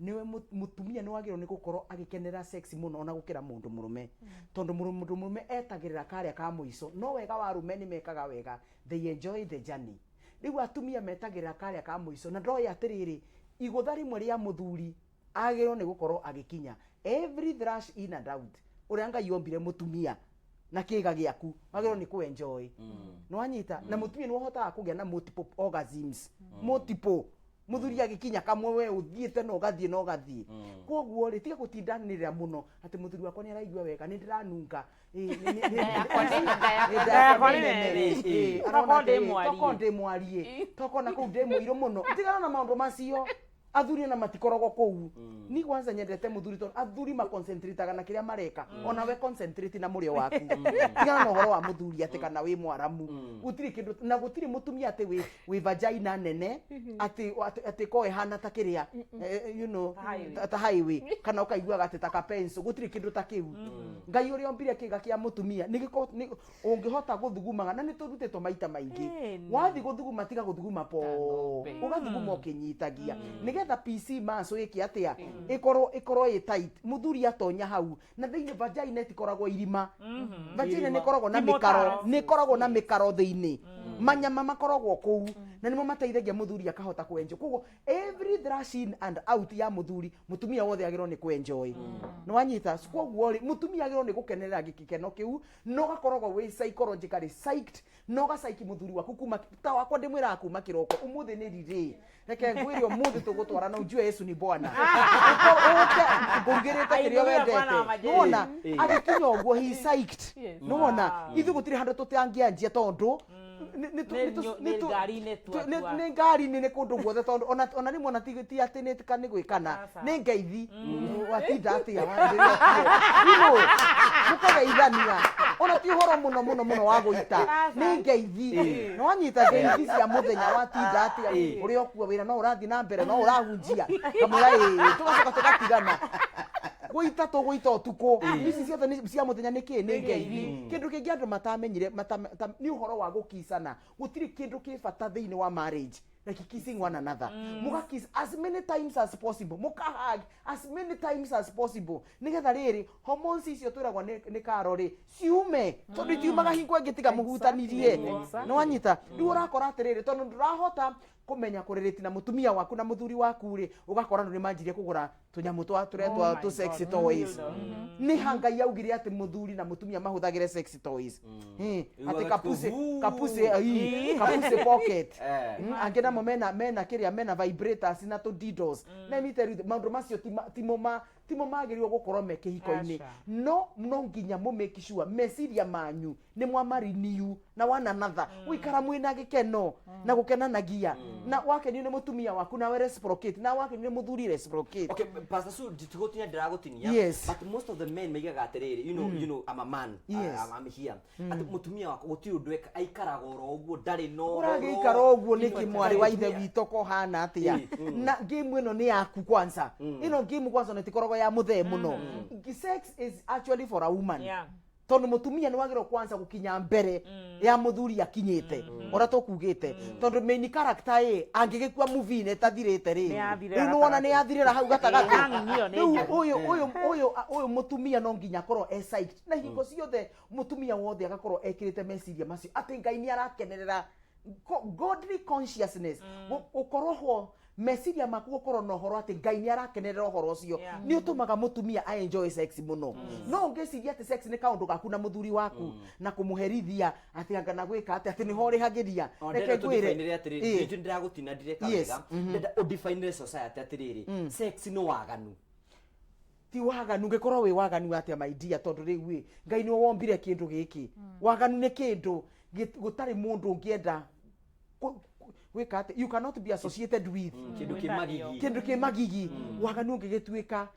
nĩwe mũtumia nĩ wagĩrĩirwo nĩ gũkorwo agĩkenera sex mũno ona gũkĩra mũndũ mũrũme, tondũ mũndũ mũrũme etagĩrĩra karĩa ka mũico. No wega wa arũme nĩ mekaga wega, they enjoy the journey. Rĩu atumia metagĩrĩra karĩa ka mũico, na ndoĩ atĩrĩrĩ, igũtha rĩmwe rĩa mũthuri agĩrĩirwo nĩ gũkorwo agĩkinya every thrush in and out. Ũrĩa Ngai ombire mũtumia na kĩga gĩaku wagĩrĩirwo nĩ kũ enjoy, nĩ wanyita? Na mũtumia nĩ ũhotaga kũgĩa na multiple orgasms, multiple. Mũthuri agĩkinya kamwe, we ũthiĩte na ũgathiĩ na ũgathiĩ. Koguo rĩ, tiga gũtindanĩrĩra mũno atĩ mũthuri wakwa nĩ araigua wega, nĩ ndĩranunga. Nda yakwa nĩ nene. Tokorwo ndĩ mwarie. Tokorwo ndĩ mwarie, tokorwo na kũu ndĩ mũirũ mũno. Tigana na maũndũ macio, athuri ona matikoragwo kũu. Ni kwanza nyendete mũthuri tondũ athuri maconcentrataga na kĩrĩa mareka. Ona we concentrate na mũrĩo waku, tigana na ũhoro wa mũthuri atĩ kana wĩ mwaramu. Gũtirĩ kĩndũ na gũtirĩ mũtumia atĩ wĩ vagina nene atĩ ko ĩhana ta kĩrĩa, you know, Ta highway. ta highway, kana ũkaiguaga atĩ ta kapenso. Gũtirĩ kĩndũ ta kĩu. Ngai ũrĩa ombire kĩga kĩa mũtumia nĩ ũngĩhota gũthugumaga, na nĩ tũrutĩtwo maita maingĩ. Wathiĩ gũthuguma, tiga gũthuguma po, ng'ombe. Ũgathuguma ũkĩnyitagia nĩgetha PC muscle ĩke atĩa? Ĩkorwo ĩ tight. Mũthuri atonya hau na thĩinĩ, vagina ĩtikoragwo irima. Vagina nĩ ĩkoragwo na Ti mĩkaro, mũtaro. nĩ ĩkoragwo na mĩkaro thĩinĩ, manyama makoragwo kũu na nĩmo mateithagia mũthuri akahota kwenjo. Koguo every thrush in and out ya mũthuri, mũtumia wothe agĩrĩirwo nĩ kwenjoy, nĩ wanyita? Koguo rĩ, mũtumia agĩrĩirwo nĩ gũkenerera gĩkeno kĩu, na ũgakoragwo wĩ psychologically psyched, na ũgacaiki mũthuri waku kuma ta wakwa. Ndĩmwĩraga kuma kĩroko, ũmũthĩ nĩ rirĩ, reke ngwĩre ũmũthĩ tũgũtwarana, ujue Yesu ni Bwana. Ũke ngũrugĩrĩte kĩrĩa Ainũire wendete. Bwana wa majeshi. Nĩwona agĩkinya ũguo, he is psyched. Nĩwona ithuĩ gũtirĩ handũ tũtangĩanjia tondũ Nĩ ngari-inĩ tua- tua. Nĩ ngari-inĩ, nĩ kũndũ guothe, tondũ ona rĩmwe ona ti atĩ nĩ ka nĩ gwĩkana. Aca. Nĩ ngeithi, watinda atĩa, wanjĩria kuo, mũkageithania, ona ti ũhoro mũno mũno mũno wa gũita. Aca. Nĩ ngeithi, nĩ wanyita, ngeithi cia mũthenya, watinda atĩa, ũrĩa ũkuo wĩra no ũrathiĩ na mbere, no ũrahunjia, kamwĩra ĩĩ, tũgacoka tũgatigana gũita, tũgũita ũtukũ, ici ciothe nĩ cia mũthenya. Nĩ kĩ? Nĩ ngeithi. Kĩndũ kĩngĩ andũ matamenyire nĩ ũhoro wa gũkicana. Gũtirĩ kĩndũ kĩ bata thĩinĩ wa marriage like kissing one another. Muga kiss as many times as possible, muka hug as many times as possible, nigetha rĩrĩ hormones icio twĩragwo nĩ karo rĩ ciume, tondũ itiumaga hingo ĩngĩ tiga mũhutanirie. Nĩ wanyita? Rĩu ũrakora atĩrĩrĩ, tondũ ndũrahota kũmenya kũrĩrĩti na mũtumia waku na mũthuri waku rĩ, ũgakora andũ nĩ manjirie kũgũra tũnyamũ twa tũrĩa twa Oh my tũ sex God. toys. Nĩ ha Ngai augire atĩ mũthuri na mũtumia mahũthagĩre sex toys? Atĩ Ũiguaga kapuse kũhuu. Kapuse ai kapuse pocket. Angĩ namo mena kĩrĩa, mena vibrators na tũ dildos. Let me tell you, maũndũ macio timo magĩrĩirwo gũkorwo me kĩhiko-inĩ. Aca. No nginya mũ make sure meciria manyu nĩ mwamariniu na one another, gũikara mwĩna gĩkeno na gũkenanagia, na wakenio nĩ mũtumia waku, nawe reciprocate, na wakenio nĩ mũthuri, reciprocate. Okay, Pastor Sue, nditigũtinia, ndĩragũtinia. Yes. But most of the men maigaga atĩrĩrĩ, I'm a man. I'm here. Atĩ mũtumia wakwa gũtirĩ ũndũ eka, aikaraga oro ũguo, ndarĩ na ũhoro. Ũragĩikara ũguo nĩkĩ, mwarĩ wa ithe witũ? Kohana atĩa? Na game ĩno nĩ yaku kwanza, ĩno game kwanza ona ĩtikoragwo ya mũthee mũno. Sex is actually for a woman, tondũ mũtumia nĩ wagĩrĩirwo kwanza gũkinya mbere ya mũthuri akinyĩte ũrĩa tũkugĩte, tondũ main character ĩ angĩgĩkua movie-inĩ ĩtathirĩte rĩ, Nĩ yathirĩra rĩu nĩwona nĩ gatagatĩ. yathirĩra hau gatagatĩ. Hanging ĩyo nĩ Rĩu njũru. ũyũ mũtumia no nginya akorwo e psyched, na hingo ciothe mũtumia wothe agakorwo ekĩrĩte meciria macio atĩ Ngai nĩ arakenerera godly consciousness. Gũkorwo ho meciria maku gũkorwo na ũhoro atĩ Ngai nĩ arakenerera ũhoro ũcio, nĩ ũtũmaga mũtumia a enjoy sex mũno. No ũngĩciria atĩ sex nĩ kaũndũ gaku na mũthuri waku na kũmũherithia atĩ anga na gwĩka atĩ nĩho ũrĩhagĩria, reke ngwĩre. Ngwĩre atĩrĩrĩ, nĩ ndĩragũtina, ndireka wega, ndĩrenda ũdefinire society atĩrĩrĩ, sex nĩ waganu? Ti waganu. Ngĩkorwo wĩ waganu atĩa, my dear? Tondũ rĩu ĩ Ngai nĩwe wombire kĩndũ gĩkĩ. Waganu nĩ kĩndũ gũtarĩ mũndũ ũngĩenda gwĩka atĩ you cannot be associated with. Kĩndũ kĩ magigi. Kĩndũ kĩ magigi. Waganu ũngĩgĩtuĩka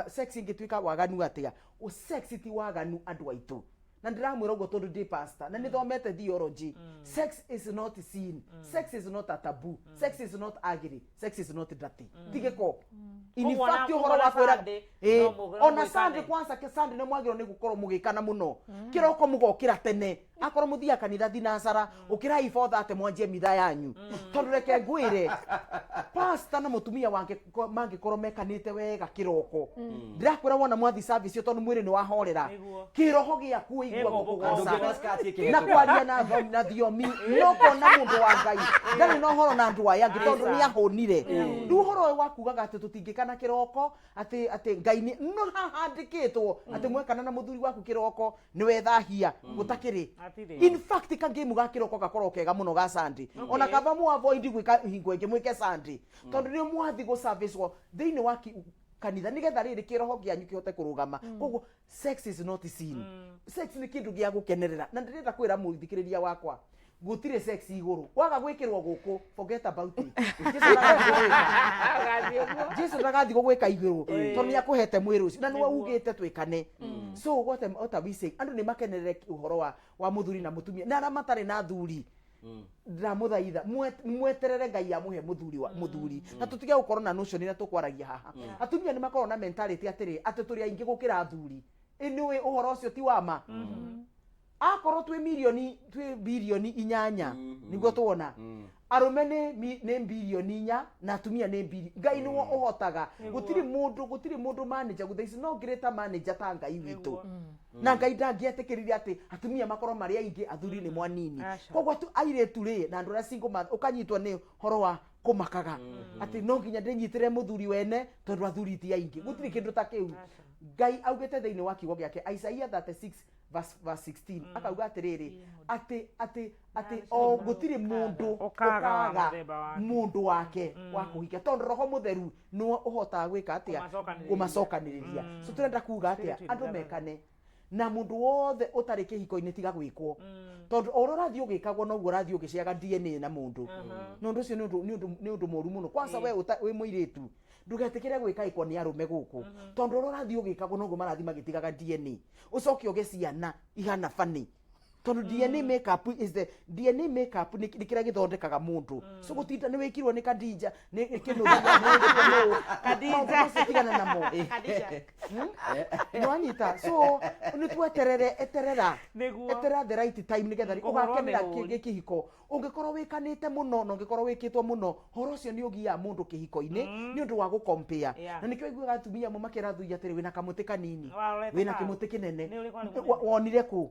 sex ĩngĩtuĩka waganu atĩa? O sex ti waganu, andũ aitũ, na ndĩramwĩra ũguo tondũ ndĩ pastor na nĩthomete theology. Sex is not sin, sex is not a taboo, sex is not ugly, sex is not dirty, ti gĩko. In Koguo fact, ũhoro ona wa kwĩra Sunday, no ona mwĩkane. Sunday kwanza, ke Sunday nĩ mwagĩrĩirwo nĩ gũkorwo mũgĩkana mũno kĩroko, mũgokĩra tene, akorwo mũthiaga kanitha thinacara, ũkĩrai 4:30 mwanjie mitha yanyu, tondũ reke ngwĩre, pastor na mũtumia wake mangĩkorwo mekanĩte wega kĩroko, ndĩrakwĩra wona mwathi service ĩyo, tondũ mwĩrĩ nĩ wahorera, kĩroho gĩaku ũigua Gĩgũgũka. gũkũgoca Ndũngĩona skirt ĩkĩhetũka. Na kwaria na thiomi, no kona mũndũ wa Ngai ndarĩ na ũhoro na andũ aya angĩ, tondũ nĩ ahũnire. Rĩu ũhoro ũyũ wa kugaga atĩ tũtingĩkana kĩroko, atĩ Ngai nĩ no hahandĩkĩtwo atĩ mwekana na mũthuri waku kĩroko nĩ wethahia, gũtakĩrĩ. Hatirĩ. In fact, kangĩmu ga kĩroko gakorwo kega mũno ga Sunday, ona kaba mu avoid gwĩka hingo ĩngĩ, mwĩke Sunday, tondũ nĩ mwathi gũ service thĩinĩ wa kanitha, nĩgetha rĩrĩ kĩroho kĩanyu kĩhote kũrũgama. Koguo sex is not sin, sex nĩ kĩndũ gĩa gũkenerera, na ndĩrenda kwĩra mũthikĩrĩria wakwa, gũtirĩ sex igũrũ waga gwĩkĩrwo gũkũ, forget about it. Jesu ndagathiĩ gwĩka, Jesu ndagathiĩ gũgwĩka igũrũ, tondũ nĩ akũhete mwĩrĩ ũcio na nĩwe ugĩte twĩkane. So what are we saying? Andũ nĩ makenerere ũhoro wa mũthuri na mũtumia, na arĩa matarĩ na thuri, ndamũthaitha mweterere Ngai amũhe mũthuri wa mũthuri, na tũtige gũkorwo na notion ĩrĩa tũkwaragia haha. Atumia nĩ makoragwo na mentality atĩrĩ, atĩ tũrĩ aingĩ gũkĩra athuri. Ĩ nĩũĩ ũhoro ũcio ti wa ma? Akorwo twĩ mirioni, twĩ birioni 8, nĩguo tuona arũme nĩ birioni 4 na atumia nĩ biri. Ngai nĩwe ũhotaga, gũtirĩ mũndũ manager gũtha ici no ngĩrĩta manager ta Ngai witũ, na Ngai ndangĩetĩkĩrire atĩ atumia makorwo marĩ aingĩ, athuri nĩ mwanini. Aca. Koguo airĩtu rĩ na andũ arĩa single mother, ũkanyitwo nĩ horo wa kũmakaga atĩ no nginya ndĩnyitĩre mũthuri wene tondũ athuri ti aingĩ, gũtirĩ kĩndũ ta kĩu. Ngai augĩte thĩinĩ wa kiugo gĩake, Isaiah 36 verse 16, akauga atĩrĩrĩ, atĩ o gũtirĩ mũndũ ũkaga wa ũkaga mũthemba wake. Mũndũ wake wa kũhikia, tondũ Roho Mũtheru nĩwe ũhotaga gwĩka atĩa? Kũmacokanĩrĩria. Kũmacokanĩrĩria. So tũrenda kuga atĩa? Spirit Andũ will mekane. Na mũndũ wothe ũtarĩ kĩhiko-inĩ, tiga gwĩkwo, tondũ o ũrĩa ũrathiĩ ũgĩkagwo noguo ũrathiĩ ũgĩciaga DNA na mũndũ, na ũndũ ũcio nĩ ũndũ mũru mũno. Kwanza we wĩ mũirĩtu, ndũgetĩkĩre gwĩkaĩkwo nĩ arũme gũkũ, tondũ ũrĩa ũrathiĩ ũgĩkagwo noguo marathiĩ magĩtigaga DNA, ũcoke ũgĩe ciana ihana bani, tondũ DNA makeup is the DNA makeup nĩ kĩrĩa gĩthondekaga mũndũ. So gũtinda nĩ wĩkirwo nĩ Kadija, nĩ kĩnũthia, nĩ wĩkirwo nũ. Khadija. Maũndũ macio tigana namo. Khadija. Nĩwanyita? So nĩ tweterere, eterera. Nĩguo. Eterera the right time nĩgetha Kũhũrwo ũgakenera mĩhũri. kĩhiko. Ũngĩkorwo wĩkanĩte mũno na ũngĩkorwo wĩkĩtwo mũno, horo ũcio nĩ ũgiaga mũndũ kĩhiko-inĩ nĩ ũndũ wa gũkompea. Na nĩkĩo iguaga atumia amwe makĩra athuri atĩrĩ, "Wĩna kamũtĩ kanini." Warorete "Wĩna ka? kĩmũtĩ kĩnene." Nĩ ũrĩkũ warĩ mũnene? Wonire kũ?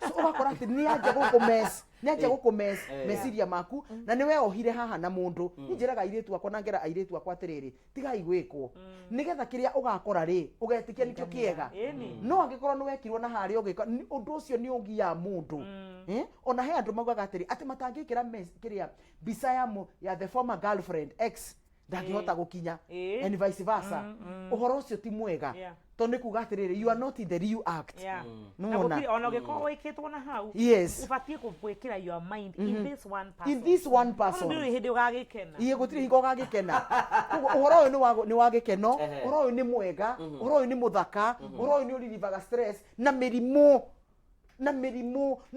So ũgakora atĩ nĩ anja gũkũmess, nĩ anja gũkũmess meciria maku, na nĩ weohire haha na mũndũ. Niĩ njĩraga airĩtu akwa na ngera airĩtu akwa atĩrĩrĩ, tigai gwĩkwo, nĩgetha kĩrĩa ũgakora rĩ, ũgetĩkia nĩkĩo kĩega. Ĩni. No angĩkorwo nĩ wekirwo na harĩa ũgĩka, ũndũ ũcio nĩ ũgiaga mũndũ. Eh? Ona he andũ maugaga atĩrĩ, atĩ matangĩkĩra kĩrĩa mbica ya the former girlfriend, ex, ndangĩhota gũkinya, and vice versa. Ũhoro ũcio ti mwega, tondũ nĩ kuga atĩrĩrĩ, you are not in the real act. Na Nĩwona? gũtirĩ, ona ũngĩkorwo wĩkĩtwo na hau, ũbatiĩ gwĩkĩra your mind in this one person. In this one person. Tondũ ndũrĩ hĩndĩ ũgagĩkena. Iĩ, gũtirĩ hingo ũgagĩkena. Koguo ũhoro ũyũ nĩ wa gĩkeno. Ũhoro ũyũ nĩ mwega, ũhoro ũyũ nĩ mũthaka, ũhoro ũyũ nĩ ũririvaga stress na mĩrimũ, na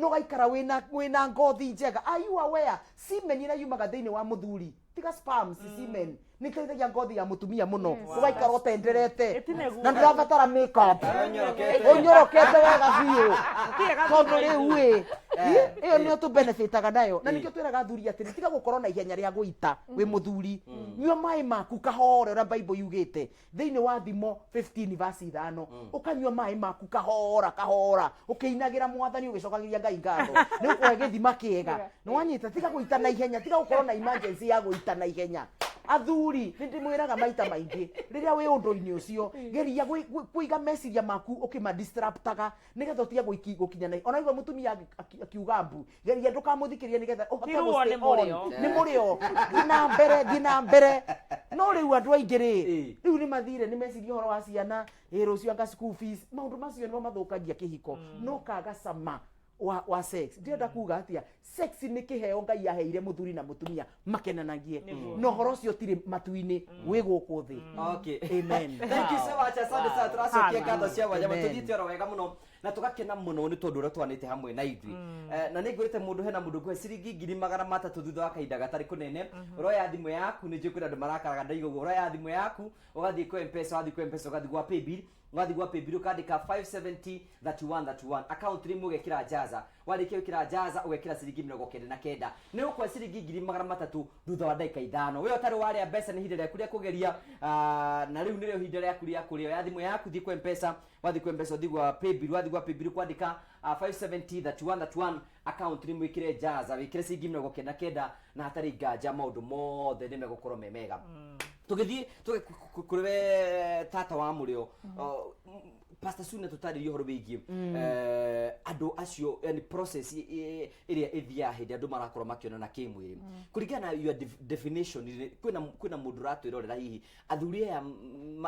ũgaikara wĩna ngothi njega. Are you aware semen ĩrĩa yumaga thĩinĩ wa mũthuri, tiga sperms, semen nĩ iteithagia ngothi ya mũtumia mũno, ũgaikara ũtenderete Ĩtinĩguo. na ndũrabatara makeup? Ũnyorokete. Ũnyorokete wega biũ. Gũtirĩ Tondũ gathutha. rĩu ĩ ĩyo nĩyo tũbenefitaga nayo, na nĩkĩo twĩraga athuri atĩrĩ, tiga gũkorwo na ihenya rĩa gũita. Wĩ mũthuri, nyua maĩ maku kahora, ũrĩa Bible yugĩte thĩinĩ wa Thimo 15 verse 5. Ũkanyua maĩ maku kahora kahora, ũkĩinagĩra Mwathani, ũgĩcokagĩria Ngai ngatho nĩ ũkũhe gĩthima kĩega. Nĩ wanyita? Tiga gũita na ihenya, tiga gũkorwo na emergency ya gũita na ihenya. Athuri, nĩ ndĩmwĩraga maita maingĩ, rĩrĩa wĩ ũndũ-inĩ ũcio, geria kũiga meciria maku ũkĩmadistractaga, nĩgetha ũtige gũkinya na ona igua mũtumia akiuga mbu, geria ndũkamũthikĩrie, nĩgetha ũhote Ti ruo, gũ stay nĩ mũrĩo. on. Nĩ mũrĩo. Thiĩ na mbere, thiĩ na mbere. No rĩu andũ aingĩ rĩ, rĩu nĩ mathire, nĩ meciria ũhoro wa ciana, ĩ rũciũ anga school fees. Maũndũ macio nĩmo mathũkagia kĩhiko, no kaga cama wa sex. Ndĩrenda kuga atĩa? Sex nĩ kĩheo Ngai aheire mũthuri na mũtumia makenanagie, na ũhoro ũcio ũtirĩ matu-inĩ, wĩ gũkũ thĩ. Okay. Amen. Thank you so much. Asante sana. Tũracokia ngatho cia mwanya. Amen. Tũthiĩte oro wega mũno na tũgakena mũno nĩ tondũ ũrĩa twanĩte hamwe na ithuĩ. Na nĩ ngwĩrĩte mũndũ, hena mũndũ ngũhe ciringi 300,000 thutha wa kahinda gatarĩ kũnene. Ũroya thimũ yaku, nĩ njũĩ kwĩna andũ marakaraga ndaiga ũguo. Ũroya thimũ yaku, ũgathiĩ kwa M-Pesa, wathiĩ kwa M-Pesa ũgathiĩ gwa paybill, wathiĩ gwa paybill ũkandĩka 570 31 31, account name ũgekĩra Jaza. Warĩkia gwĩkĩra Jaza, ũgekĩra ciringi 99, nĩ ũkũhe ciringi 300,000 thutha wa ndagĩka 5. We ũtarĩ warĩa mbeca, nĩ ihinda rĩaku rĩa kũgeria. Na rĩu nĩrĩo ihinda rĩaku rĩa kũrĩa. Oya thimũ yaku, thiĩ kwa M-Pesa, wathiĩ kwa M-Pesa ũthiĩ gwa paybill, wathiĩ gwa paybill kwandĩka 570 31 31, account nĩ mwĩkĩre Jaza, wĩkĩre ciringi 99, na hatarĩ nganja maũndũ mothe nĩ megũkorwo me mega. Tũgĩthiĩ kũrĩ we tata wa mũrĩo, Pastor Sune, tũtarĩrie ũhoro wĩgiĩ andũ acio, yani process ĩrĩa ĩthiaga hĩndĩ andũ marakorwo makĩonana kĩmwĩrĩ kũringana na your definition. Kwĩna mũndũ ũratwĩrorera, hihi athuri aya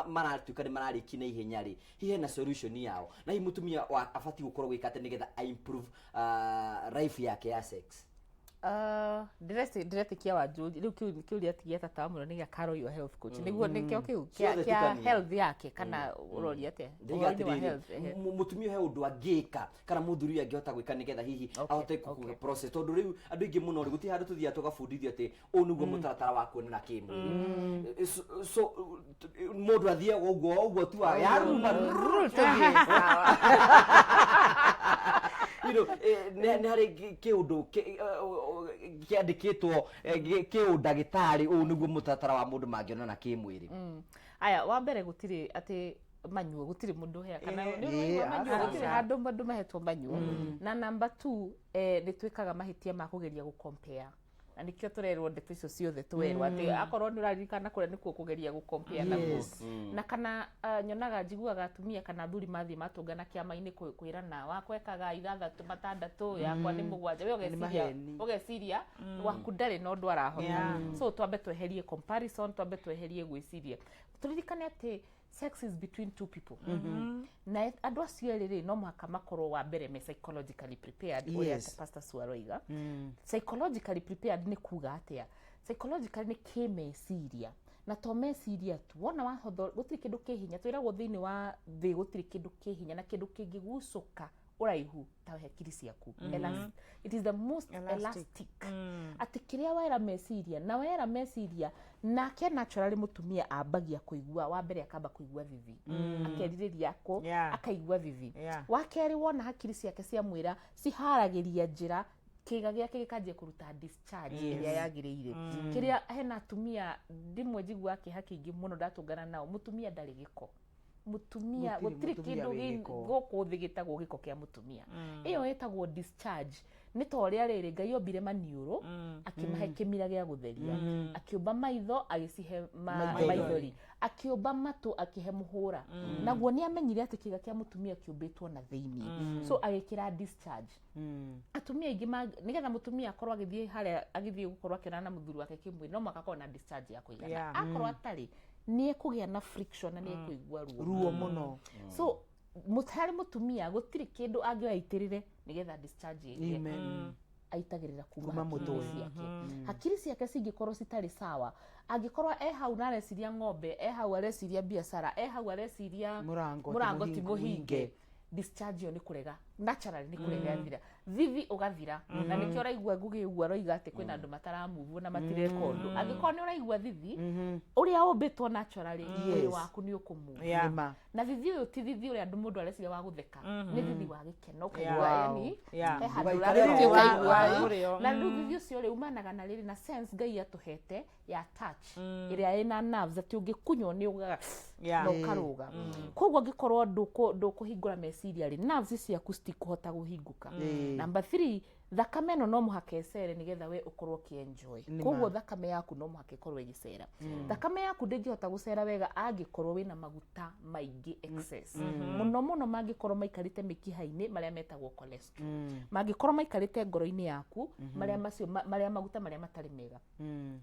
maratuĩka nĩ mararĩkia na ihenya rĩ, hihi hena solution yao, na hihi mũtumia abatiĩ gũkorwo gwĩka atĩa nĩgetha a improve life yake ya sex? Ndĩretĩkia wanjũri rĩu kĩu kĩũria ti gĩa tata wa mũno, nĩ gĩa Carol, your health coach, nĩguo nĩkĩo kĩu kĩa Ciothe kĩa tukanie. Health yake kana ũroria atĩa? Ndaiga Ũhoro-inĩ wa atĩrĩrĩ, health, ehe. Mũtumia he ũndũ angĩka kana mũthuri ũyũ angĩhota gwĩka nĩgetha hihi ahote process, tondũ rĩu andũ aingĩ mũno rĩ, gũtirĩ handũ tũthiaga tũgabundithio atĩ ũũ nĩguo mũtaratara wa kuonana kĩmwĩrĩ. So mũndũ athiaga ũguo ũguo tu yaruma. Tũthiĩ, sawa. Nĩ harĩ kĩũndũ kĩandĩkĩtwo kĩũndagĩtarĩ, ũũ nĩguo mũtaratara wa mũndũ mangĩonana kĩmwĩrĩ? Aya, wa mbere, gũtirĩ atĩ manyuo, gũtirĩ mũndũ hea kana nĩ ũraigua manyuo, gũtirĩ handũ andũ mahetwo manyuo. Na number 2, nĩ twĩkaga mahĩtia ma kũgeria gũ compare, na nĩkĩo tũrerwo ndeto icio ciothe twerwo atĩ akorwo nĩ ũraririkana kũrĩa nĩkuo kũgeria gũ compare naguo. Na kana nyonaga, njiguaga atumia kana athuri mathiĩ matũngana kĩama-inĩ kwĩrana wakwa ekaga ithathatũ, matandatũ, yakwa nĩ mũgwanja, we ũgeciria Maheni. Ũgeciria waku ndarĩ na ũndũ arahota. So twambe tweherie comparison, twambe tweherie gwĩciria, tũririkane atĩ Sex is between two people. Na andũ acio erĩ rĩ, no mũhaka makorwo wa mbere me psychologically prepared, ũrĩa Pastor Sue aroiga. Psychologically prepared nĩ kuga atĩa? Psychologically nĩ kĩmeciria, na to meciria tu. Wona wahotho, gũtirĩ kĩndũ kĩ hinya twĩragwo thĩinĩ wa thĩ, gũtirĩ kĩndũ kĩ hinya na kĩndũ kĩngĩgucũka ũraihu ta hakiri ciaku. It is the most Elastic. elastic, atĩ kĩrĩa wera meciria na wera meciria nake, naturally mũtumia ambagia kũigua wa mbere, akamba kũigua thithi, akerirĩria kũ akaigua thithi. Wa kerĩ, wona hakiri ciake ciamwĩra ciharagĩria njĩra, kĩga gĩake gĩkanjia kũruta discharge ĩrĩa yagĩrĩire. Kĩrĩa hena atumia ndimwe njiguaga kĩeha kĩingĩ mũno ndatũngana nao, mũtumia ndarĩ gĩko. Mũtumia Gũtirĩ gũtirĩ mũtumia kĩndũ wĩ gĩko. gũkũ thĩ gĩtagwo gĩko kĩa mũtumia. Ĩyo ĩtagwo discharge. Nĩ ta ũrĩa rĩrĩ Ngai ombire maniũrũ, akĩmahe kĩmira gĩa gũtheria, akĩũmba maitho, agĩcihe Maithori. maithori, akĩũmba matũ, akĩhe mũhũra. Naguo nĩ amenyire atĩ kĩga kĩa mũtumia kĩũmbĩtwo na thĩinĩ, so agĩkĩra discharge. Atumia aingĩ nĩgetha mũtumia akorwo agĩthiĩ harĩa agĩthiĩ gũkorwo akĩonana na mũthuri wake kĩmwĩrĩ, no mũhaka akorwo na discharge ya kũigana. Akorwo atarĩ, nĩ ekũgĩa na friction na nĩ ekũigua ruo. Ruo mũno. So harĩ mũtumia gũtirĩ kĩndũ angĩoya aitĩrĩre nĩgetha discharge ĩgĩe. Amen. Aitagĩrĩra kuma Kuma hakiri-inĩ mũtwe. ciake. Hakiri ciake cingĩkorwo citarĩ sawa, angĩkorwo e hau na areciria ng'ombe, e hau areciria biacara, e hau areciria Mũrango ti mũrango ti mũhinge. mũhinge, discharge ĩyo nĩ kũrega, naturally nĩ kũrega yathira, thithi ũgathira. Na nĩkĩo ũraigua Ngugi ũguo aroiga atĩ kwĩna andũ mataramuvwo na matireka ũndũ. Angĩkorwo nĩ ũraigua thithi ũrĩa ũmbĩtwo naturally, mwĩrĩ waku nĩ ũkũmove. Nĩma. Na thithi ũyũ ti thithi ũrĩa andũ mũndũ areciria wa gũtheka, nĩ thithi wa gĩkeno, ũkaigua yani he handũ Ndũgaikare ũrathiĩ ro. ũkaigua. Wa mũrĩo. Na rĩu thithi ũcio rĩ, umanaga na rĩrĩ na sense Ngai atũhete ya touch, ĩrĩa ĩna nerves, atĩ ũngĩkunywo nĩ ugaga na ũkarũga. Koguo angĩkorwo ndũkũhingũra meciria rĩ, nerves ciaku citikũhota kũhingũka. Number 3, thakame ĩno no mũhaka ĩcere nĩgetha we ũkorwo ũkĩenjoy. Nĩ Koguo ma. thakame yaku no mũhaka ĩkorwo ĩgĩcera. Thakame yaku ndĩngĩhota gũcera wega angĩkorwo wĩna maguta maingĩ, excess mũno mũno, mangĩkorwo maikarĩte mĩkiha-inĩ, marĩa metagwo cholesterol, mangĩkorwo maikarĩte ngoro-inĩ yaku, marĩa macio marĩa maguta marĩa matarĩ mega.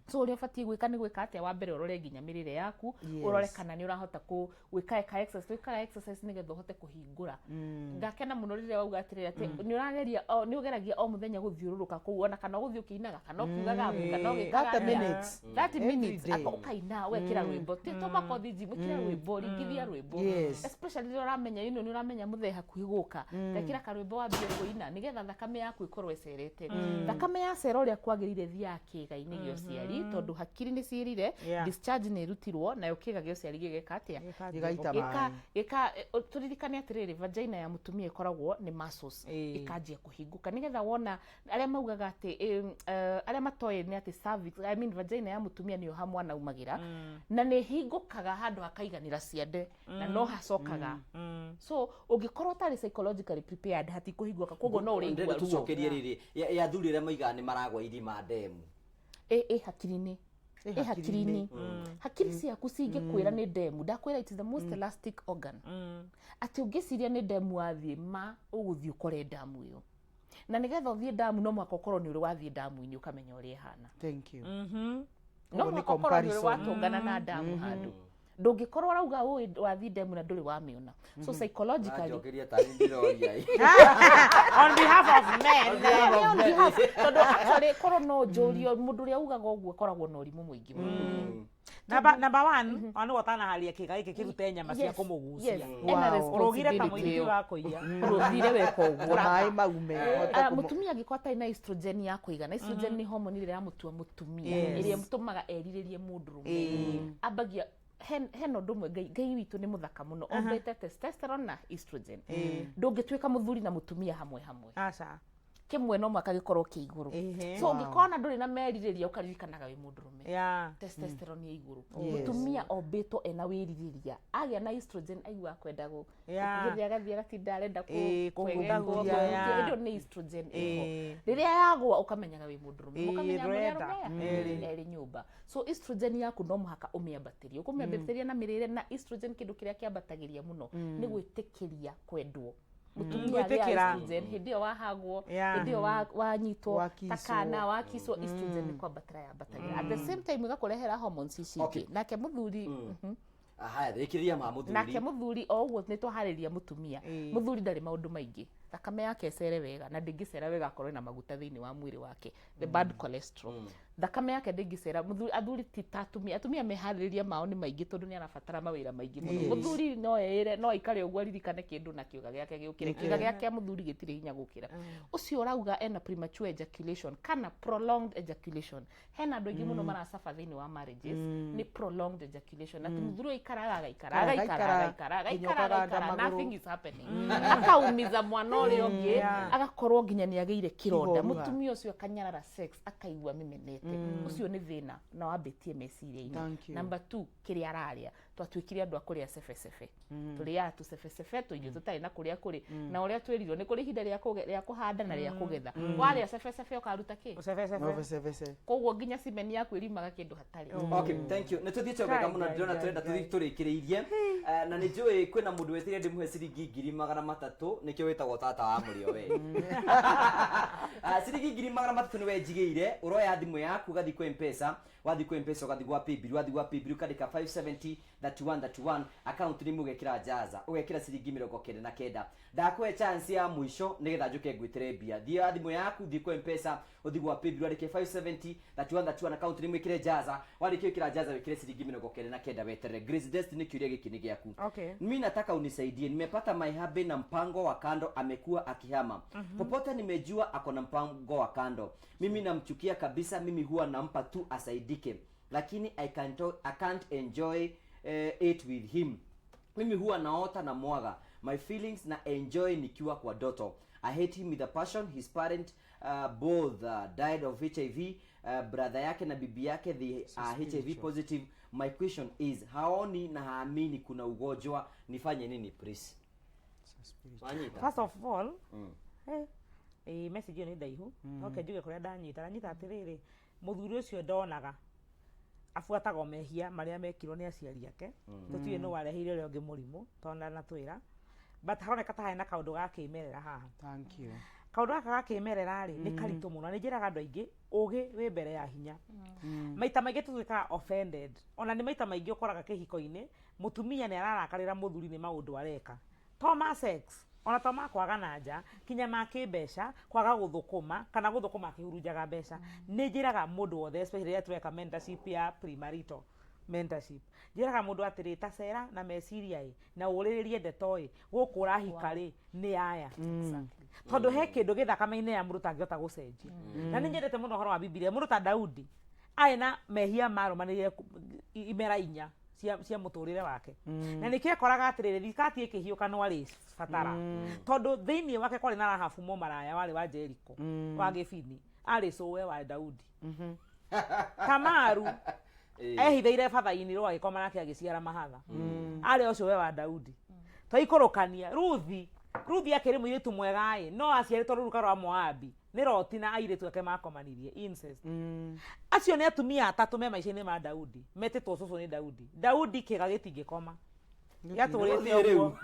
So ũrĩa ũbatiĩ gwĩka nĩ gwĩka atĩa? Wa mbere, ũrore nginya mĩrĩre yaku, ũrore kana nĩ ũrahota gwĩka ka exercise, twĩkaga exercise nĩgetha ũhote kũhingũra. Ndakena mũno rĩrĩa wauga atĩrĩrĩ atĩ nĩ ũrageria nĩ ũgeragia o mũthenya gũthiũrũrũka kũu, ona kana ũgũthiĩ ũkĩinaga, kana ũkiugaga mbu, kana ũgĩkaga 30 atĩa. minutes. 30 Every minutes day. Ũkaina, ũgekĩra rwĩmbo, ti to makothi gym, ĩkĩra rwĩmbo, ringithia rwĩmbo. Especially rĩrĩa ũramenya, nĩ ũramenya mũthee hakuhĩ gũka, ekĩra karwĩmbo wambie kũina nĩgetha thakame yaku ĩkorwo ĩcerete. Thakame yacera ũrĩa kwagĩrĩire, thiaga kĩĩga-inĩ gĩa ũciari, tondũ hakiri nĩ ciĩrire, discharge nĩ ĩrutirwo, nayo kĩĩga gĩa ũciari gĩgeka atĩa? Gĩgaita Gĩka maĩ. gĩka tũririkane atĩrĩrĩ, vagina ya mũtumia ĩkoragwo nĩ muscles, ĩkanjia kũhingũka nĩgetha wona arĩa maugaga atĩ arĩa matoĩ nĩ atĩ cervix, I mean vagina ya mũtumia nĩyo ha mwana umagĩra, na nĩ ĩhingũkaga handũ hakaiganĩra ciande na no hacokaga. So ũngĩkorwo ũtarĩ psychologically prepared, hatikũhingũka, koguo no Ndĩrenda ũrĩigua ruo. tũcokerie rĩrĩ ya athuri arĩa moigaga nĩ maragwa irima ndemu. Ĩ hakiri-inĩ, ĩ hakiri-inĩ. Hakiri ciaku cingĩkwĩra nĩ ndemu, ndakwĩra it is the most elastic organ, atĩ ũngĩciria nĩ ndemu wathiĩ ma ũgũthiĩ ũkore ndamu ĩyo. Na nĩgetha ũthiĩ ndamu, no mũhaka ũkorwo nĩ ũrĩ wathiĩ ndamu-inĩ, ũkamenya ũrĩa ĩhana. Thank you. No Ũguo nĩ mũhaka ũkorwo nĩ ũrĩ comparison. watũngana na ndamu handũ. Ndũngĩkorwo ũrauga ũĩ wathiĩ ndemu na ndũrĩ wamĩona. So psychologically Ũranjokeria tarĩ ndĩroria ĩ. On behalf of men. Nĩ on behalf, tondũ actually korwo no njũrio, mũndũ ũrĩa ugaga ũguo akoragwo na ũrimũ mũingĩ mũno. Number one, ona nĩwe ũtanaharia kĩga gĩkĩ kĩrute nyama cia kũmũgucia. Yes. Ena Ũrũgire ta responsibility mũirĩtu ĩyo. wa kũiya. Ũrũgire weka ũguo. Na maĩ maume ũhote Mũtumia angĩkorwo atarĩ na estrogen ya kũigana, estrogen nĩ hormone ĩrĩa ĩramũtua mũtumia, ĩrĩa ĩtũmaga erirĩrie mũndũrũme. Ambagia hena ũndũ ũmwe, Ngai witũ nĩ mũthaka mũno, ombĩte testosterone na estrogen. Ndũngĩtuĩka mũthuri na mũtumia hamwe hamwe. Aca. Kĩmwe no mũhaka gĩkorwo kĩ igũrũ. So ũngĩkorwo na ndũrĩ na merirĩria, ũkaririkanaga wĩ mũndũrũme. Testosterone ĩ igũrũ. Mũtumia ombĩtwo ena wĩrirĩria, agĩa na estrogen aiguaga kwenda gũkuhĩrĩria, agathiĩ agatinda arenda Kũhutahutia, kwegekwo, kũhutia. Ĩyo nĩ estrogen ĩho. Rĩrĩa yagwa, ũkamenyaga wĩ mũndũrũme. Mũkamenya mũrĩ ndũrenda. arũme aya erĩ nyũmba. So estrogen yaku no mũhaka ũmĩambatĩrie, ũkũmĩambatĩria na mĩrĩre. Na estrogen, kĩndũ kĩrĩa kĩambatagĩria mũno nĩ gwĩtĩkĩria kwendwo. Mũtumia agĩa Gwĩtĩkĩra. estrogen hĩndĩ ĩyo wahagwo, hĩndĩ ĩyo wanyitwo ta Wakicwo. kana wakicwo, estrogen nĩ kwambatĩra yambatagĩra. At the same time ĩgakũrehera hormones ici ingĩ. Nake mũthuri. Haya, rĩkĩrĩria ma mũthuri. Nake mũthuri o ũguo nĩ twaharĩria mũtumia. Mũthuri ndarĩ maũndũ maingĩ, thakame yake ĩcere wega, na ndĩngĩcera wega akorwo ĩna maguta thĩinĩ wa mwĩrĩ wake, the bad cholesterol. Thakame yake ndĩngĩcera. Mũthuri, athuri ti ta atumia. Atumia meharĩrĩria mao nĩ maingĩ tondũ nĩ arabatara mawĩra maingĩ mũno. Mũthuri no eĩre, no aikare ũguo aririkane kĩndũ na kĩũga gĩake gĩũkĩre. Kĩũga gĩa kĩa mũthuri gĩtirĩ hinya gũkĩra. Ũcio ũrauga ena premature ejaculation kana prolonged ejaculation, hena andũ aingĩ mũno maracaba thĩinĩ wa marriages nĩ prolonged ejaculation, atĩ mũthuri aikara agaikara agaikara agaikara nginya agaikara ũkaganda agaikara, magũrũ. Nothing is happening, akaumiza mwana ũrĩa ũngĩ, agakorwo nginya nĩ agĩire kĩronda. Kĩhoruha. Mũtumia ũcio akanyarara sex, akaigua mĩmenete. Ũcio nĩ thĩna na wambĩtie meciria-inĩ. Thank you. Number two, kĩrĩa ararĩa, twatuĩkire andũ a kũrĩa cebecebe, tũrĩaga tũcebecebe tũirio tũtarĩ na kũrĩa kũrĩ na ũrĩa twĩrirwo nĩ kũrĩ ihinda rĩa rĩa kũhanda na rĩa kũgetha. Warĩa cebecebe ũkaruta kĩ? Ũcebecebe. No becebece. Koguo nginya cimeni yaku ĩriumaga kĩndũ hatarĩ. Okay, thank you. Nĩ tũthiĩte wega mũno. Ngai, Ndĩrona Ngai, tũrenda Ngai. tũthiĩ tũrĩkĩrĩirie. Na nĩ njũĩ kwĩna mũndũ wetire ndĩmũhe ciringi 300,000, nĩkĩo wĩtagwo tata wa mũrĩo we. Ciringi 300,000 nĩ we njigĩire. Ũroya thimũ yaku, ũgathiĩ kwa Mpesa, wathiĩ kwa Mpesa ũgathiĩ gwa Paybill, wathiĩ gwa Paybill ũkandĩka 570 31 31, account name ũgekĩra Jaza, ũgekĩra ciringi 99. Ndakũhe chance ya mũico nĩgetha njũke ngwĩtĩre mbia. Thiĩ thimũ yaku, thiĩ kwa Mpesa, ũthiĩ gwa Paybill, wandĩke 570 31 31, account name wĩkĩre Jaza. Warĩkia gwĩkĩra Jaza, wĩkĩre ciringi 99, weterere. Grace Destiny, kĩũria gĩkĩ nĩ gĩaku. Okay. Mi nataka unisaidie, nimepata my hubby na mpango wa kando, amekuwa akihama popote, nimejua ako na mpango wa kando. Mimi namchukia kabisa, mimi huwa nampa tu asaidike, lakini I can't enjoy it with him. Mimi huwa naota na mwaga my feelings na enjoy nikiwa kwa doto. I hate him with a passion. His parent both died of HIV. Brother yake na bibi yake, they are HIV positive. My question is, haoni na haamini kuna ugonjwa, nifanye nini please? Wanyita? First of all, message ĩyo nĩ ndaihu, no ke njuge kũrĩa ndanyita. Ndanyita atĩrĩrĩ, mũthuri ũcio ndonaga abuataga o mehia marĩa mekirwo nĩ aciari ake. Tũtiũĩ nũ wareheire ũrĩa ũngĩ mũrimũ, tondũ ndanatwĩra, but haroneka ta harĩ na kaũndũ ga kĩmerera haha. Thank you. Kaũndũ gaka ga kĩmerera rĩ, nĩ karitũ mũno. Nĩ njĩraga andũ aingĩ, ũgĩ wĩ mbere ya hinya. Maita maingĩ tũtuĩkaga offended, ona nĩ maita maingĩ ũkoraga kĩhiko-inĩ mũtumia nĩ ararakarĩra mũthuri nĩ maũndũ areka, to ma sex, ona to ma kwaga na nja, kinya ma kĩmbeca, kwaga gũthũkũma kana gũthũkũma akĩhurunjaga mbeca. Nĩ njĩraga mũndũ wothe, especially rĩrĩa tũreka mentorship ya premarital mentorship, njĩraga mũndũ atĩrĩ, ta cera na meciria ĩ na ũrĩrĩrie ndeto ĩ gũkũ ũrahika rĩ nĩ aya, tondũ he kĩndũ gĩ thakame-inĩ ya mũndũ tangĩhota gũcenjia. Na nĩ nyendete mũno ũhoro wa Bibilia. Mũndũ ta Daudi arĩ na mehia marũmanĩrĩire imera 4 cia mũtũrĩre wake, na nĩkĩo ekoraga atĩrĩrĩ, thikati ĩkĩhiũka no arĩ batara, tondũ thĩinĩ wake kwarĩ na Rahabu mũmaraya warĩ wa Jeriko wa Gĩbini, arĩ cũwe wa Daudi. Tamaru ehithe batha-inĩ rwo agĩkoma nake agĩciara mahatha, arĩ o cũwe wa Daudi. Twaikũrũkania Ruthi, Ruthi akĩrĩ mũirĩtu mwega ĩ, no aciarĩtwo rũruka rwa Moabi nĩ Loti na airĩtu ake makomanirie, incest. Acio nĩ atumia atatũ me maica-inĩ ma Daudi, metĩtwo cũcũ nĩ Daudi. Daudi kĩga gĩtingĩkoma, gĩatũrĩte Gũthiĩ rĩu. ũguo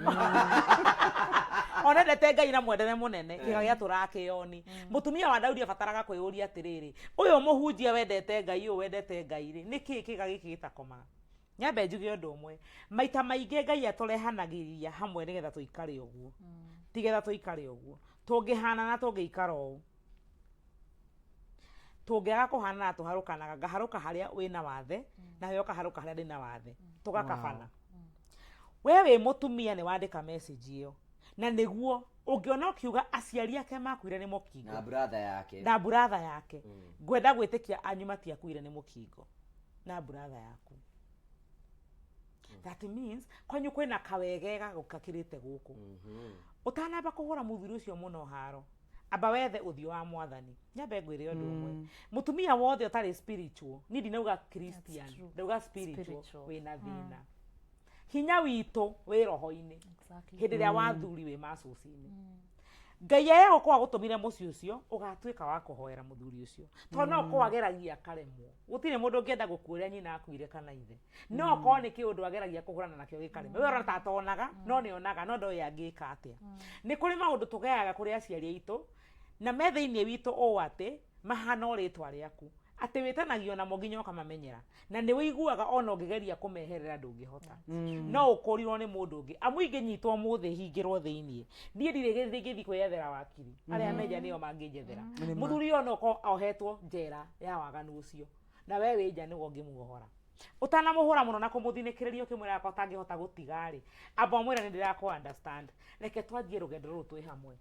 onendete Ngai na mwendere mũnene, kĩga gĩatũraga kĩoni. Mũtumia wa Daudi abataraga kwĩyũria atĩrĩrĩ, ũyũ mũhunjia wendete Ngai, ũyũ wendete Ngai rĩ, nĩkĩĩ kĩga gĩkĩ gĩtakomaga? Nyambe njuge ũndũ ũmwe, maita maingĩ Ngai atũrehanagĩria hamwe nĩgetha tũikare ũguo, tigetha tũikare ũguo tũngĩhanana, tũngĩikara ũũ, tũngĩaga kũhanana tũharũkanaga. Ngaharũka harĩa wĩna wathe, nawe ũkaharũka harĩa ndĩna wathe, tũgakabana. We wĩ mũtumia nĩ wandĩka message ĩyo, na nĩguo ũngĩona ũkiuga aciari ake makuire nĩ mũkingo na brother yake. Na brother yake. Ngwenda gwĩtĩkia anyu matiakuire nĩ mũkingo na brother yaku. That means kwanyu kwĩna kawegega gũkakĩrĩte gũkũ. Ũtanamba kũhũra mũthuri ũcio mũno haro, amba wethe ũthiũ wa Mwathani. Nyambe ngwĩre ũndũ ũmwe, mũtumia wothe ũtarĩ spiritual, niĩ ndinauga Christian, True. ndauga spiritual, Spiritual. wĩna thĩna. Hinya witũ wĩ roho-inĩ. Hĩndĩ ĩrĩa wathuri wĩ macuci-inĩ, Ngai aya gũkorwo agũtũmire mũciĩ ũcio, ũgatuĩka wa kũhoera mũthuri ũcio, tondũ no ũkorwo ageragia akaremwo. Gũtirĩ mũndũ ũngĩenda gũkuĩra nyina akuire kana ithe, no okorwo nĩ kĩũndũ ageragia kũhũrana nakĩo gĩkarema. We ũrona ta atonaga, no nĩ onaga, no ndoĩ angĩka atĩa. Nĩ kũrĩ maũndũ tũgayaga kũrĩ aciari aitũ na me thĩinĩ witũ, ũũ atĩ mahana o rĩtwa rĩaku. Atĩ wĩtanagio namo nginya ũkamamenyera, na nĩ wĩiguaga ona ũngĩgeria kũmeherera ndũngĩhota. No ũkũrirwo nĩ mũndũ ũngĩ. Amu ingĩnyitwo ũmũthĩ hingĩrwo thĩiniĩ, niĩ ndirĩ gĩthĩ ingĩthiĩ kwĩyethera wakiri. Arĩa me nja nĩo mangĩnjethera. Mũthuri ũyũ no ũkorwo ohetwo njera ya waganu ũcio, na we wĩ nja nĩwe ũngĩmuohora. Ũtanamũhũra mũno na kũmũthinĩkĩrĩria ũkĩmwĩraga ko ũtangĩhota gũtiga-rĩ, amba ũmwĩre nĩ ndĩrakũ understand, reke twanjie rũgendo rũrũ twĩ hamwe.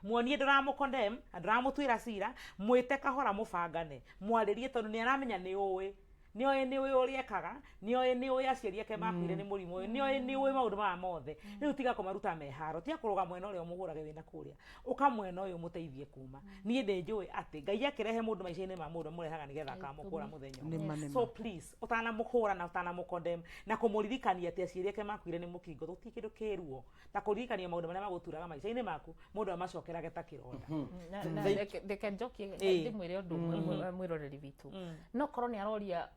Muonie ndũramũ condemn na ndũramũtuĩra cira, mwĩte kahora mũbangane, mwarĩrie tondũ nĩ aramenya nĩ ũĩ. Nĩ oĩ nĩ ũĩ ũrĩa ekaga, nĩ oĩ nĩ ũĩ aciari ake makuire nĩ mũrimũ ũyũ, nĩ oĩ nĩ ũĩ maũndũ maya mothe. Rĩu tiga kũmaruta me haro, tiga kũrũga mwena ũrĩa ũmũhũrage wĩna kũrĩa, ũka mwena ũyũ ũmũteithie kuma. Niĩ nĩ njũĩ atĩ Ngai akĩrehe mũndũ maica-inĩ ma mũndũ amũrehaga nĩgetha akamũkũra mũthenya ũmwe. Nĩma, nĩma. So please, ũtanamũhũra na ũtanamũ condemn na kũmũririkania atĩ aciari ake makuire nĩ mũkingo, gũtirĩ kĩndũ kĩ ruo ta kũririkania maũndũ marĩa magũturaga maica-inĩ maku mũndũ amacokerage ta kĩronda. Na reke njokie ndĩmwĩre ũndũ ũmwe mwĩroreri witũ, no korwo nĩ aroria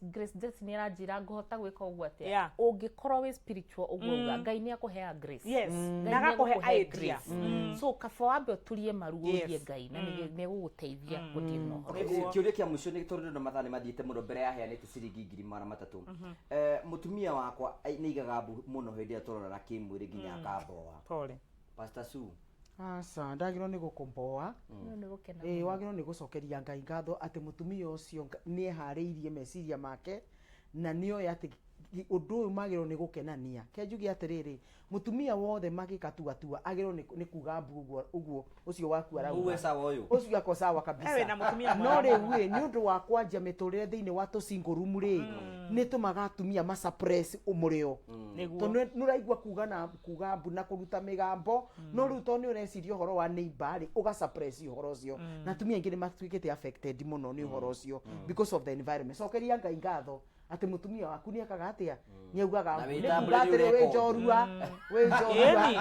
Grace Destiny aranjĩra ngũhota gwĩka ũguo atĩa, ũngĩkorwo wĩ spiritual ũguo uga Ngai nĩ akũheaga grace. Ngai Na agakũhe nĩegũkũhe idea. Grace. So kaba wambe ũturie maru ũrie Ngai na nĩ egũgũteithia gũthiĩ na ũhoro ũcio. Kĩũria kĩa mũico nĩ tondũ ndĩrona mathaa nĩ mathiĩte mũno mbere ya heanĩte ciringi 300,000. Mũtumia wakwa nĩ aigaga mbu mũno hĩndĩ ĩrĩa tũrorana kĩmwĩrĩ nginya akamboa. Pole. Pastor Sue. Aca, ndagĩrĩirwo nĩ gũkũmboa. No nĩ gũkena Ĩĩ, mũno. wagĩrĩirwo nĩ gũcokeria Ngai ngatho atĩ mũtumia ũcio nĩ eharĩirie meciria make na nĩ oĩ atĩ ũndũ ũyũ magĩrĩirwo nĩ gũkenania. Ke njuge atĩrĩrĩ, mũtumia wothe magĩkatuatua agĩrĩirwo nĩ kuga mbu ũguo ũguo ũcio waku arauga. Uwe sawa ũyũ. Ũcio ako sawa kabisa. Ewe na mũtumia No mwega rĩu mũno. ĩ, nĩ ũndũ wa kwanjia mĩtũrĩre thĩinĩ wa tũ single room rĩ, nĩ tũmaga atumia ma suppress mũrĩo. Nĩguo. Tondũ nĩ ũraigua kuga na kuga mbu na kũruta mĩgambo, no rĩu tondũ nĩ ũreciria ũhoro wa neighbor rĩ, ũga suppress ũhoro ũcio. Na atumia aingĩ nĩ matuĩkĩte affected mũno nĩ ũhoro ũcio because of the environment. Cokeria Ngai ngatho atĩ mũtumia waku nĩ ekaga atĩa, nĩ augaga Na mbu. wĩ Nĩ kuga tambũrĩri atĩrĩ, wĩ ũreka ũndũ. njorua, wĩ njorua. Ĩni.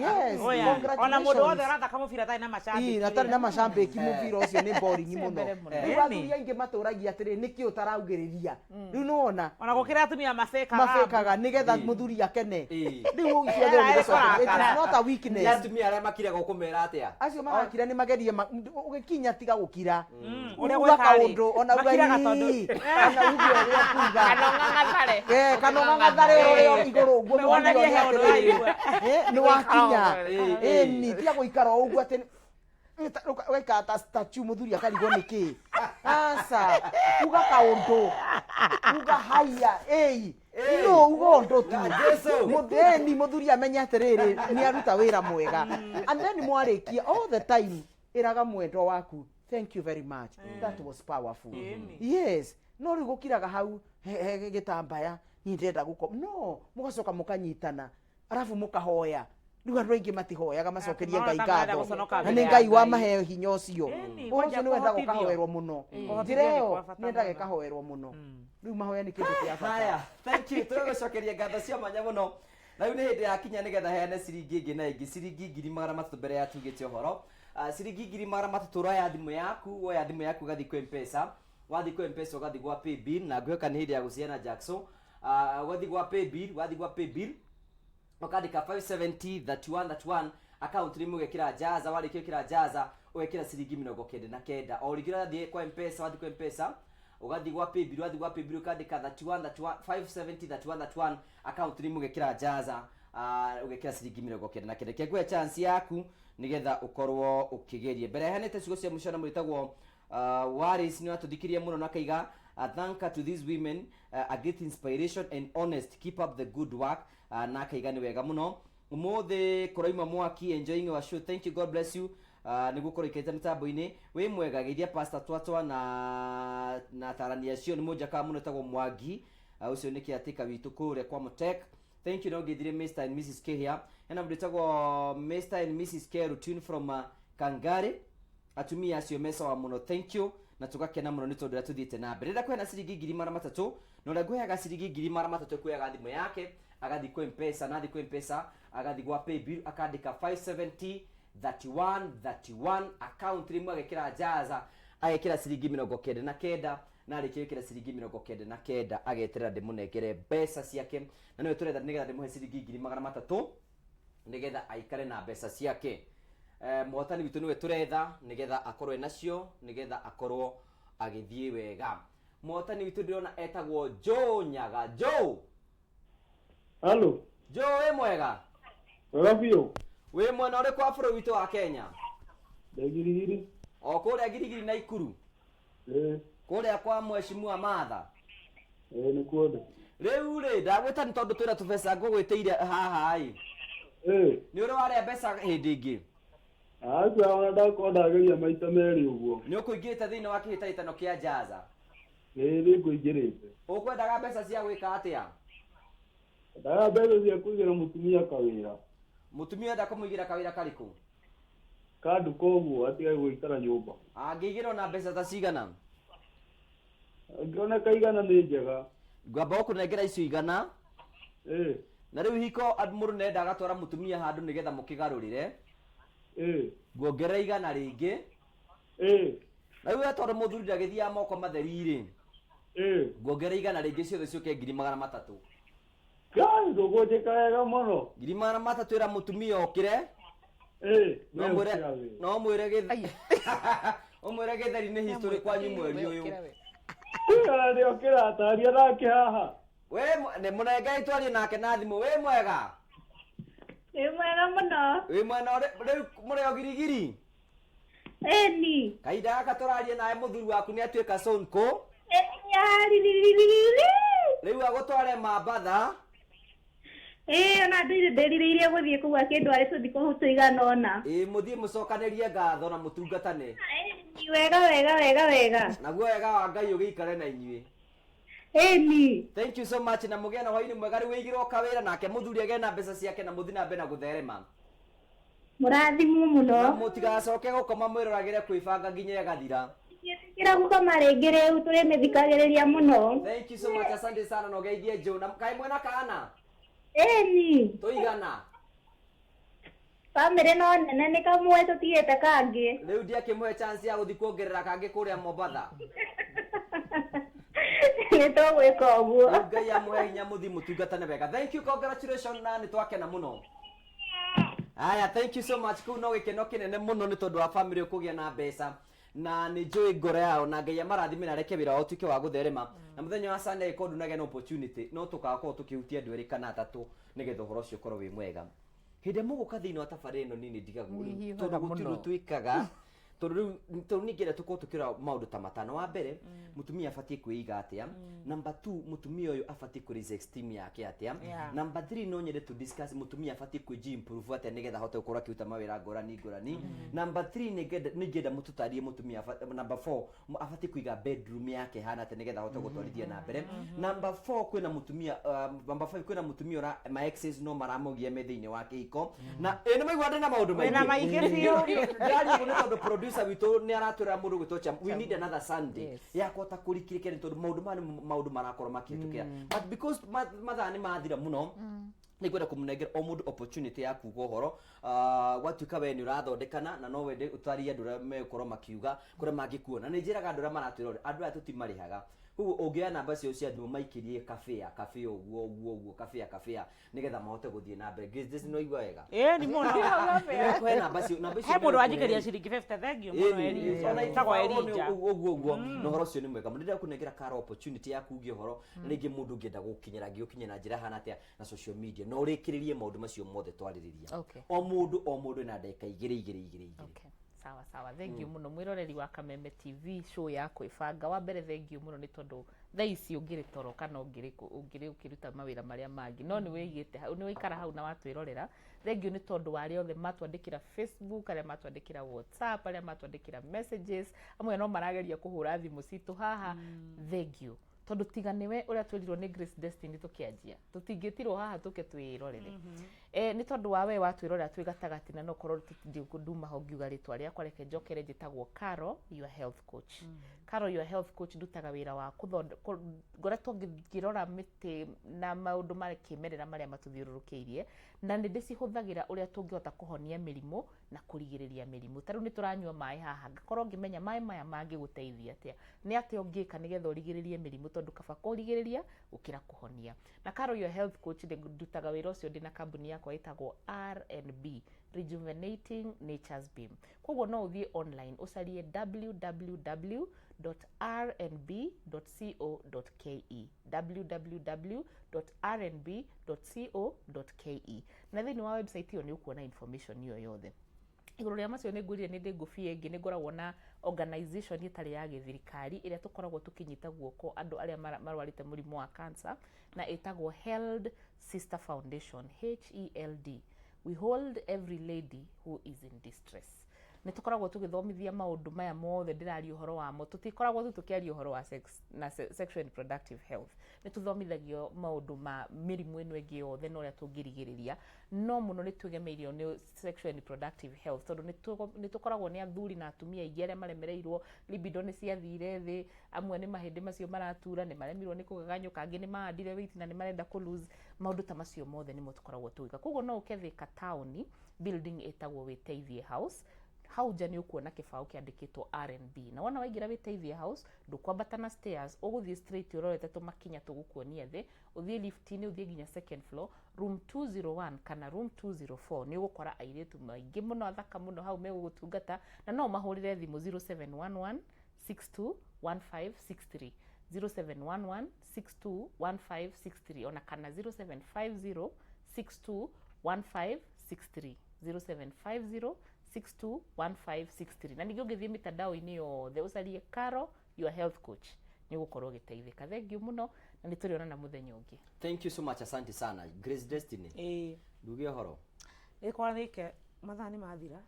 Yes, Oya, ona mũndũ wothe congratulations. ũrathaka mũbira atarĩ na macambĩki. Ii, na atarĩ na macambĩki mũbira ũcio nĩ boring mũno. Mbere mũno. Rĩu Ĩni. athuri aingĩ matũragia atĩrĩ, nĩkĩ ũtaraugĩrĩria? Rĩu nĩwona Ona gũkĩra atumia mabĩkaga. Mabĩkaga nĩgetha mũthuri akene. Rĩu ũcio Era nĩ gũcoka. It ĩkorakara. is not a weakness. Nĩ atumia arĩa makiraga ũkũmera atĩa? Acio marakira nĩ magerie ũgĩkinya tiga gũkira. Ũrĩa Uga gwĩka rĩ, kaũndũ ona uga makiraga tondũ- ii, ona uge ũrĩa ũkuga. Kana ũng'ang'athare. Eh, kana ũng'ang'athare ũrĩa igũrũ ũguo Wonanie mũthuri he ũndũ atĩrĩrĩ, waigua. Nĩ wakinya. Ĩni. Ĩni, tiga gũikara o ũguo atĩ ũgaikara ta statue mũthuri akarigwo nĩ kĩ. Aca, uga kaũndũ, uga haiya, ĩi, no uga ũndũ tu. Na Jesu. Mũthĩni mũthuri amenye atĩrĩrĩ, nĩ aruta wĩra mwega. And then mwarĩkia all the time, ĩraga mwendwa waku, thank you very much, that was powerful. Ĩni. Yes, no rĩu gũkiraga hau he gĩtambaya, niĩ ndĩrenda gũko no mũgacoka mũkanyitana, arabu mũkahoya. Rĩu andũ aingĩ matihoyaga macokerie Maona Ngai ta marenda ngatho, gũconoka na mbere nĩ ya Ngai Ngai. wamahe hinya ũcio. Ĩni, Ũhoro kwanja ũcio nĩ wendaga kũhotithio. ũkahoerwo mũno. Kũhotithio Njĩra nĩ ĩyo kwa bata nĩ yendaga mũno. ĩkahoerwo mũno. Rĩu mahoya nĩ kĩndũ kĩa bata. Haya, thank you. Tũgũcokeria ngatho cia mwanya mũno. Na rĩu nĩ hĩndĩ yakinya nĩgetha heane ciringi ĩngĩ na ĩngĩ, ciringi 300,000 mbere ya tugĩte ũhoro. Ciringi 300,000, ũroya thimũ yaku, woya thimũ yaku ũgathiĩ kwĩ M-Pesa, wathiĩ kwĩ M-Pesa ũgathiĩ gwa paybill, na ngwĩhoka nĩ hĩndĩ ya gũciana Jackson. Ũgathiĩ gwa paybill, wathiĩ gwa paybill ũkandĩka 570 31 31, account name ũgekĩra Jaza, warĩkia gwĩkĩra Jaza ũgekĩra ciringi 99. O rĩngĩ ũrathiĩ kwa M-Pesa, wathiĩ kwa M-Pesa ũgathiĩ gwa paybill, wathiĩ gwa paybill ũkandĩka 31 31 570 31 31, account name ũgekĩra Jaza, ũgekĩra ciringi 99. Reke nguhe chance yaku nĩgetha ũkorwo ũkĩgeria. Mbere heanĩte ciugo cia mũico na mũrĩtagwo Waris nĩ watũthikirie mũno na akaiga, thank to these women, a great inspiration and honest, keep up the good work, na akaiga nĩ wega mũno ũmũthĩ kũraima mwaki, enjoying our show, thank you, God bless you. Nĩguo ũkorwo ikarĩte mĩtambo-inĩ wĩ mwega, geithia Pastor Twatwa na atarani acio nĩ mũnjakaga mũno etagwo Mwangi, ũcio nĩ kĩatĩka witũ kũrĩa kwa Mũtek. Thank you. No ngĩthire Mr and Mrs Kehia, hena mũndũ wĩtagwo Mr and Mrs Keru tune from Kangari, atumia acio mecawa mũno, thank you, na tũgakena mũno nĩ tondũ ũrĩa tũthiĩte na mbere. Rĩrĩa kwĩna ciringi 300,000, na ũrĩa ngũheaga ciringi 300,000 kuoyaga thimũ yake agathiĩ kwĩ M-Pesa, na athiĩ kwĩ M-Pesa agathiĩ gwa paybill akandĩka 570 31 31, account rĩmwe agekĩra Jaza, agekĩra ciringi 99, na arĩkia gwĩkĩra ciringi 99 ageterera ndĩmũnengere mbeca ciake, na nĩwe tũretha nĩgetha ndĩmũhe ciringi 300,000 nĩgetha aikare na mbeca ciake. Mũhotani witũ nĩwe tũretha nĩgetha akorwo enacio, nĩgetha akorwo Agĩthiĩ wega. Mũhotani witũ ndĩrona etagwo Joe Nyaga. Joe. Halo. Joe, wĩ mwega? Wega biũ. Wĩ mwena ũrĩkũ wa bũrũri witũ wa Kenya? Ndĩ Girigiri. O kũrĩa Girigiri na Ikuru? Ĩĩ. Kũrĩa kwa Mheshimiwa Martha? Ĩĩ, nĩkuo ndĩ. Rĩu rĩ, ndagwĩta nĩ tondũ twĩna tũbeca ngũgwĩtĩire haha ĩ. Ĩĩ. Nĩ ũrĩ warĩa mbeca hĩndĩ ĩngĩ? Aca, ona ndakorwo ndageria maita merĩ ũguo. Nĩ ũkũingĩrĩte thĩinĩ wa kĩhĩtahĩtano kĩa Jaza? Ĩĩ, nĩ ngũingĩrĩte. Ũkwendaga mbeca cia gwĩka atĩa? Ndaga mbeca cia kũigĩra mũtumia kawĩra. Mũtumia ũrenda kũmũigĩra kawĩra karĩkũ? Ka nduka ũguo, atige gũikara nyũmba. Angĩigĩrwo na mbeca ta cigana? Angĩona kaigana nĩ njega. Ngwamba gũkũnengera icio 100. Ĩĩ. Na rĩu hiko mũndũ nĩenda agatwara mũtumia handũ nĩgetha mũkĩgarũrĩre. Ĩĩ. Nguongerera 100 rĩngĩ. Ĩĩ. Na rĩu we tondũ mũthuri ndagĩthiaga moko matheri rĩ. Ĩĩ. Nguongerera 100 rĩngĩ, ciothe ciũke 300,000. Ngai, ndũkũnjĩka wega mũno. 300,000 ĩra mũtumia okĩre. Ĩĩ, No we mwĩre, ũkĩra wĩ. no mwĩre gĩth- ũmwĩre gĩtheri nĩ history kwanyu mweri ũyũ. Ĩĩ, nĩ okĩra, taria nake haha. We nĩ mũnengei twarie nake na thimũ. Wĩ mwega? Wĩ mwega mũno. Wĩ mwena rĩu mũrĩ o Girigiri? Ĩni. Kahinda gaka tũraria nawe mũthuri waku nĩ atuĩka sonko. Ĩni. Rĩu agũtware Mambatha. Ĩĩ, ona ndũire ndĩrirĩirie gũthiĩ kũu akĩndware tũthiĩ kũu tũigana ũna. Ĩĩ, mũthiĩ mũcokanĩrie ngatho na mũtungatane. Ĩni, wega wega wega wega. Naguo wega wa Ngai ũgĩikare na inyuĩ. Ĩni. Thank you so much, na mũgĩe na hwaĩ-inĩ mwega. Rĩu wĩigĩrwo kawĩra nake mũthuri agĩe na mbeca ciake na mũthiĩ na mbere na gũtherema. Mũrathimwo mũno. Na mũtigacoke gũkoma mwĩroragĩre kwĩbanga nginya ĩgathira. Kira gũkoma rĩngĩ rĩu tũrĩmĩthikagĩrĩria mũno. Thank you so much, asante sana, na ũgeithie Joe. Na kaĩ mwena kana? Ĩni. Tũigana? Bamĩrĩ no nene, nĩ kamwe tũtigĩte kangĩ. Rĩu ndiakĩmũhe chance ya gũthiĩ kuongerera kangĩ kũrĩa Mombatha. Nĩ tũgwĩka ũguo. Rĩu Ngai amũhe hinya mũthiĩ mũtungatane wega. Thank you, congratulations, na nĩ twakena mũno. Aya, thank you so much. Kũu no gĩkeno kĩnene mũno nĩ tondũ wa family kũgĩa na mbeca, na nĩ njũĩ ngoro yao, na Ngai amarathime na areke wĩra wao ũtuĩke wa gũtherema. Na mũthenya wa Sunday angĩkorwo ndũnagĩa na opportunity, no tũgakorwo tũkĩhutia andũ erĩ kana atatũ nĩgetha ũhoro ũcio ũkorwo wĩ mwega. Hĩndĩ ĩrĩa mũgũka thĩinĩ wa tabarĩra ĩno nini ndigagwo rĩu, Nĩhiũhaga tondũ gũtirĩ mũno. ũndũ twĩkaga, tondũ rĩu tondũ ningĩenda tũkorwo tũkĩrora maũndũ ta matano. Wa mbere, mũtumia abatiĩ kwĩiga atĩa? Number 2, mũtumia ũyũ abatiĩ kũ raise esteem yake atĩa? Number 3, no nyende to discuss mũtumia abatiĩ kwĩji improve atĩa nĩgetha ahote gũkorwo akĩruta mawĩra ngũrani ngũrani. Number 3, nĩngĩenda mũtũtarie mũtumia number 4, abatiĩ kũiga bedroom yake hana atĩa nĩgetha ahote gũtwarithia na mbere. Number 4, kwĩna mũtumia, number 5, kwĩna mũtumia ũra ma exes no maramũgia me thĩinĩ wa kĩhiko, na ĩ nĩ maigua ndĩ na maũndũ Wĩna maingĩ biũ. Ndĩraria ũguo nĩ tondũ producer witũ nĩ aratwĩra mũndũ gwĩtwo Cham, we need another Sunday ya kũhota kũrikĩrĩkia, nĩ tondũ maũndũ maya nĩ maũndũ marakorwo makĩhĩtũkĩra, but because mathaa nĩ mathira mũno, nĩ ngwenda kũmũnengera o mũndũ opportunity ya kuga ũhoro. Gwatuĩka we nĩ ũrathondekana na no wende ũtarie andũ arĩa megũkorwo makiuga kũrĩa mangĩkuona. Nĩ njĩraga andũ arĩa maratwĩrorera, andũ aya tũtimarĩhaga, koguo ũngĩoya namba ciao cia thimũ maikĩrie kabĩa kabĩa ũguo ũguo ũguo kabĩa kabĩa nĩgetha mahote gũthiĩ na mbere. Grace, this no igua wega. Ĩĩ, nĩ mũno. Nĩmekũhe namba icio, namba icio He mũndũ megũkũhe. wanjikĩria ciringi 50, thank you mũno. Ĩni, Elijah. ona Etagwo itibao nĩ Elijah. ũguo ũguo ũguo, na ũhoro ũcio nĩ mwega mũno. Ndĩrenda kũnengera Karo opportunity ya kugia ũhoro, na rĩngĩ mũndũ ũngĩenda gũkinyĩra angĩgũkinyĩra na njĩra hana atĩa na social media, na ũrĩkĩrĩrie maũndũ macio mothe twarĩrĩria. O mũndũ o mũndũ na ndagĩka igĩrĩ igĩrĩ igĩrĩ igĩrĩ. Okay. Sawa sawa, thank you mũno mwĩroreri wa Kameme TV show ya kwĩbanga. Wa mbere, thank you mũno nĩ tondũ thaa ici ũngĩrĩ toro kana ũngĩrĩ ũngĩrĩ ũkĩruta mawĩra marĩa mangĩ, no nĩ wĩigĩte hau, nĩ waikara hau na watwĩrorera. Thank you nĩ tondũ wa arĩa othe matwandĩkĩra Facebook, arĩa matwandĩkĩra WhatsApp, arĩa matwandĩkĩra messages, amwe no marageria kũhũra thimũ citũ haha. Thank you tondũ tiga nĩwe ũrĩa twĩrirwo nĩ Grace Destiny tũkĩanjia, tũtingĩtirwo haha tũke twĩrorere. Nĩ tondũ wa we watwĩrorera twĩ gatagatĩ, na no korwo nduma ho ngiuga rĩtwa rĩakwa, reke njokere. Njĩtagwo Caro your health coach. Caro your health coach, ndutaga wĩra wa ngoretwo ngĩrora mĩtĩ na maũndũ ma kĩmerera marĩa matũthiũrũrũkĩirie, na nĩ ndĩcihũthagĩra ũrĩa tũngĩhota kũhonia mĩrimũ na kũrigĩrĩria mĩrimũ. Ta rĩu nĩ tũranyua maĩ haha, ngakorwo ngĩmenya maĩ maya mangĩgũteithia atĩa, nĩ atĩa ũngĩka nĩgetha ũrigĩrĩrie mĩrimũ, tondũ kaba kũrigĩrĩria gũkĩra kũhonia. Na Caro your health coach, ndutaga wĩra ũcio ndĩ na kambuni yakwa. Yakwa ĩtagwo R&B, Rejuvenating Nature's Beam. Koguo no ũthiĩ online ũcarie www.rnb.co.ke, www.rnb.co.ke, na thĩinĩ wa website ĩyo nĩ ũkuona information ĩyo yothe. Igũrũ rĩa macio, nĩ ngwĩrire nĩ ndĩ ngũbia ĩngĩ. Nĩ ngoragwo na organization ĩtarĩ ya gĩthirikari ĩrĩa tũkoragwo tũkĩnyita guoko andũ arĩa marwarĩte mũrimũ wa cancer, na ĩtagwo Held Sister Foundation, HELD. We hold every lady who is in distress. Nĩ tũkoragwo tũgĩthomithia maũndũ maya mothe ndĩraria ũhoro wamo. Tũtikoragwo tu tũkĩaria ũhoro wa sex na sexual and reproductive health. Nĩ tũthomithagio maũndũ ma mĩrimũ ĩno ĩngĩ yothe na ũrĩa tũngĩrigĩrĩria, no mũno nĩ twĩgemeirio nĩ sexual and reproductive health, tondũ nĩ tũkoragwo nĩ athuri na atumia aingĩ arĩa maremereirwo, libido nĩ ciathire thĩ, amwe nĩ mahĩndĩ macio maratura, nĩ maremirwo nĩ kũgaganyũka, angĩ nĩ maandire weight na nĩ marenda kũ lose. Maũndũ ta macio mothe nĩmo tũkoragwo tũgĩka. Koguo no ũke Thika taũni, building ĩtagwo Wĩteithie House. Hau nja nĩ ũkuona kĩbaũ kĩandĩkĩtwo R&B, na wona waingĩra Wĩteithie House, ndũkwambata na stairs, ũgũthiĩ straight ũrorete tũmakinya tũgũkuonia thĩ, ũthiĩ lift-inĩ, ũthiĩ nginya second floor, room 201 kana room 204. Nĩ ũgũkora airĩtu maingĩ mũno athaka mũno hau megũgũtungata, na no ũmahũrĩre thimũ 0711 621563, 0711 621563, ona kana 0750 621563, 0750 621563. Na ningĩ ũngĩthiĩ mitandao-inĩ yothe ũcarie Caro Your Health Coach, nĩ ũgũkorwo ũgĩteithĩka. Thank you mũno, na nĩ tũrĩonana mũthenya ũngĩ. Thank you so much, asante sana, Grace Destiny. Ĩĩ. Nduge ũhoro. Ĩkwanĩke mathaa nĩ mathira.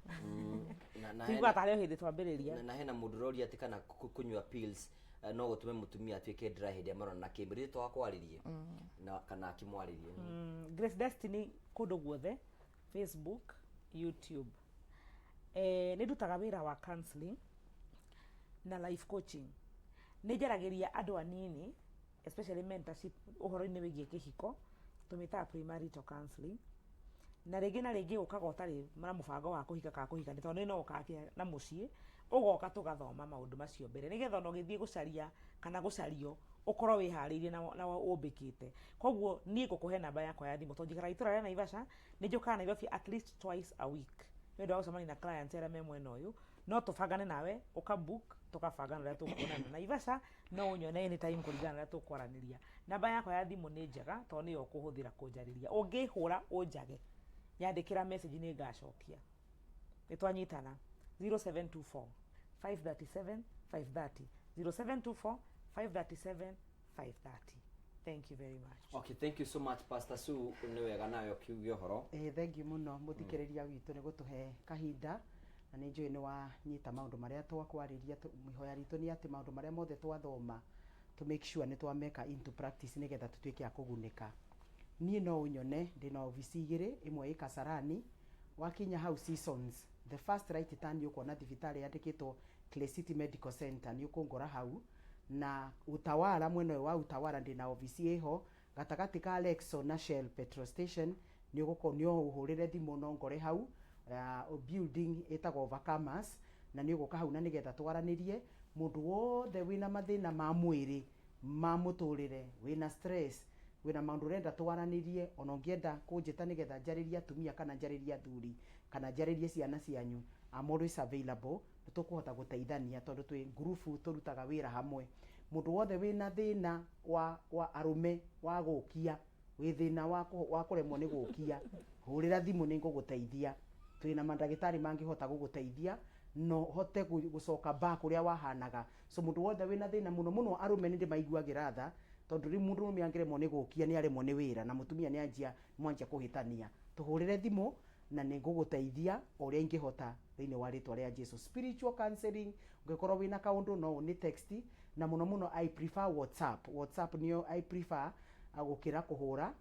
Na Tuigua tarĩ o hĩndĩ twambĩrĩria. Na hena mũndũ ũroria atĩ kana kũnyua pills no gũtũme mũtumia atuĩke dry hĩndĩ ĩrĩa marona kĩmwĩrĩ. Twakwarĩrie na kana akĩmwarĩrie. Grace Destiny kũndũ guothe, Facebook, YouTube. Nĩ ndutaga wĩra wa counseling na life coaching. Nĩ njaragĩria andũ anini, especially mentorship, ũhoro-inĩ wĩgiĩ kĩhiko, tũmĩtaga premarital counseling. Na rĩngĩ na rĩngĩ ũkaga ũtarĩ na mũbango wa kũhika kana kũhikania, tondũ nĩ no ũkagĩa na mũciĩ, ũgoka tũgathoma maũndũ macio mbere, nĩgetha ona ũgĩthiĩ gũcaria kana gũcario ũkorwo wĩharĩirie na ũmbĩkĩte. Koguo niĩ ngũkũhe namba yakwa ya thimũ, tondũ njikaraga itũra rĩa Naivasha. Nĩ njũkaga Nairobi at least twice a week nĩ ũndũ wa gũcemania na clients arĩa me mwena ũyũ. No tũbangane nawe, ũka book, tũkabangana ũrĩa tũkuonana Naivasha. No ũnyone anytime kũringana na ũrĩa tũkwaranĩria. Namba yakwa ya thimũ nĩ njega tondũ nĩyo ũkũhũthĩra kũnjarĩria. Ũngĩhũra ũnjage, nyandĩkĩra message, nĩ ngacokia. Nĩ twanyitana? 0724 537 530, 0724 537 530. Thank you very much. Okay, thank you so much, Pastor Sue. Nĩ wega nawe ũkiuge ũhoro. Ĩĩ, thank you mũno mũthikĩrĩria witũ nĩ gũtũhe kahinda, na nĩ njũĩ nĩ wanyita maũndũ marĩa twakwarĩria. Ihoya ritũ nĩ atĩ maũndũ marĩa mothe twathoma to make sure nĩ twameka into practice, nĩgetha tũtuĩke a kũgunĩka. Niĩ no ũnyone ndĩna obici igĩrĩ. Ĩmwe ĩ Kasarani, wakinya hau Seasons, the first right turn, nĩ ũkuona thibitarĩ yandĩkĩtwo Clay City Medical Center, nĩ ũkũngora hau. Na Utawala, mwena ũyũ wa Utawala, ndĩna obici ĩho gatagatĩ ka Lexo na Shell petrol station. Nĩ ũgũkorwo nĩ ũhũrĩre thimũ no ngore hau, building ĩtagwo Overcomers, na nĩ ũgũka hau na nĩgetha twaranĩrie. Mũndũ wothe wĩna mathĩna ma mwĩrĩ, ma mũtũrĩre, wĩna stress, wĩna maũndũ ũrenda twaranĩrie, ona ũngĩenda kũnjĩta nĩgetha njarĩrie atumia kana njarĩrie athuri kana njarĩrie ciana cianyu, I'm always available. Nĩ tũkũhota gũteithania tondũ twĩ ngurubu tũrutaga wĩra hamwe. Mũndũ wothe wĩna thĩna wa arũme wa gũkia, wĩ thĩna wa kũremwo nĩ gũkia, hũrĩra thimũ, nĩ ngũgũteithia. Twĩna mandagĩtarĩ mangĩhota gũgũteithia no hote gũcoka back ũrĩa wahanaga. So mũndũ wothe wĩna thĩna, mũno mũno arũme, nĩ ndĩmaiguagĩra tha, tondũ rĩu mũndũ mũrũme angĩremwo nĩ gũkia, nĩ aremwo nĩ wĩra, na mũtumia nĩ anjia mwanjia kũhĩtania. Tũhũrĩre thimũ na nĩ ngũgũteithia o ũrĩa ingĩhota thĩinĩ wa rĩtwa rĩa Jesu. Spiritual counseling, ũngĩkorwo wĩna kaũndũ no ũnĩ text, na mũno mũno I prefer WhatsApp. WhatsApp nĩyo I prefer gũkĩra kũhũra.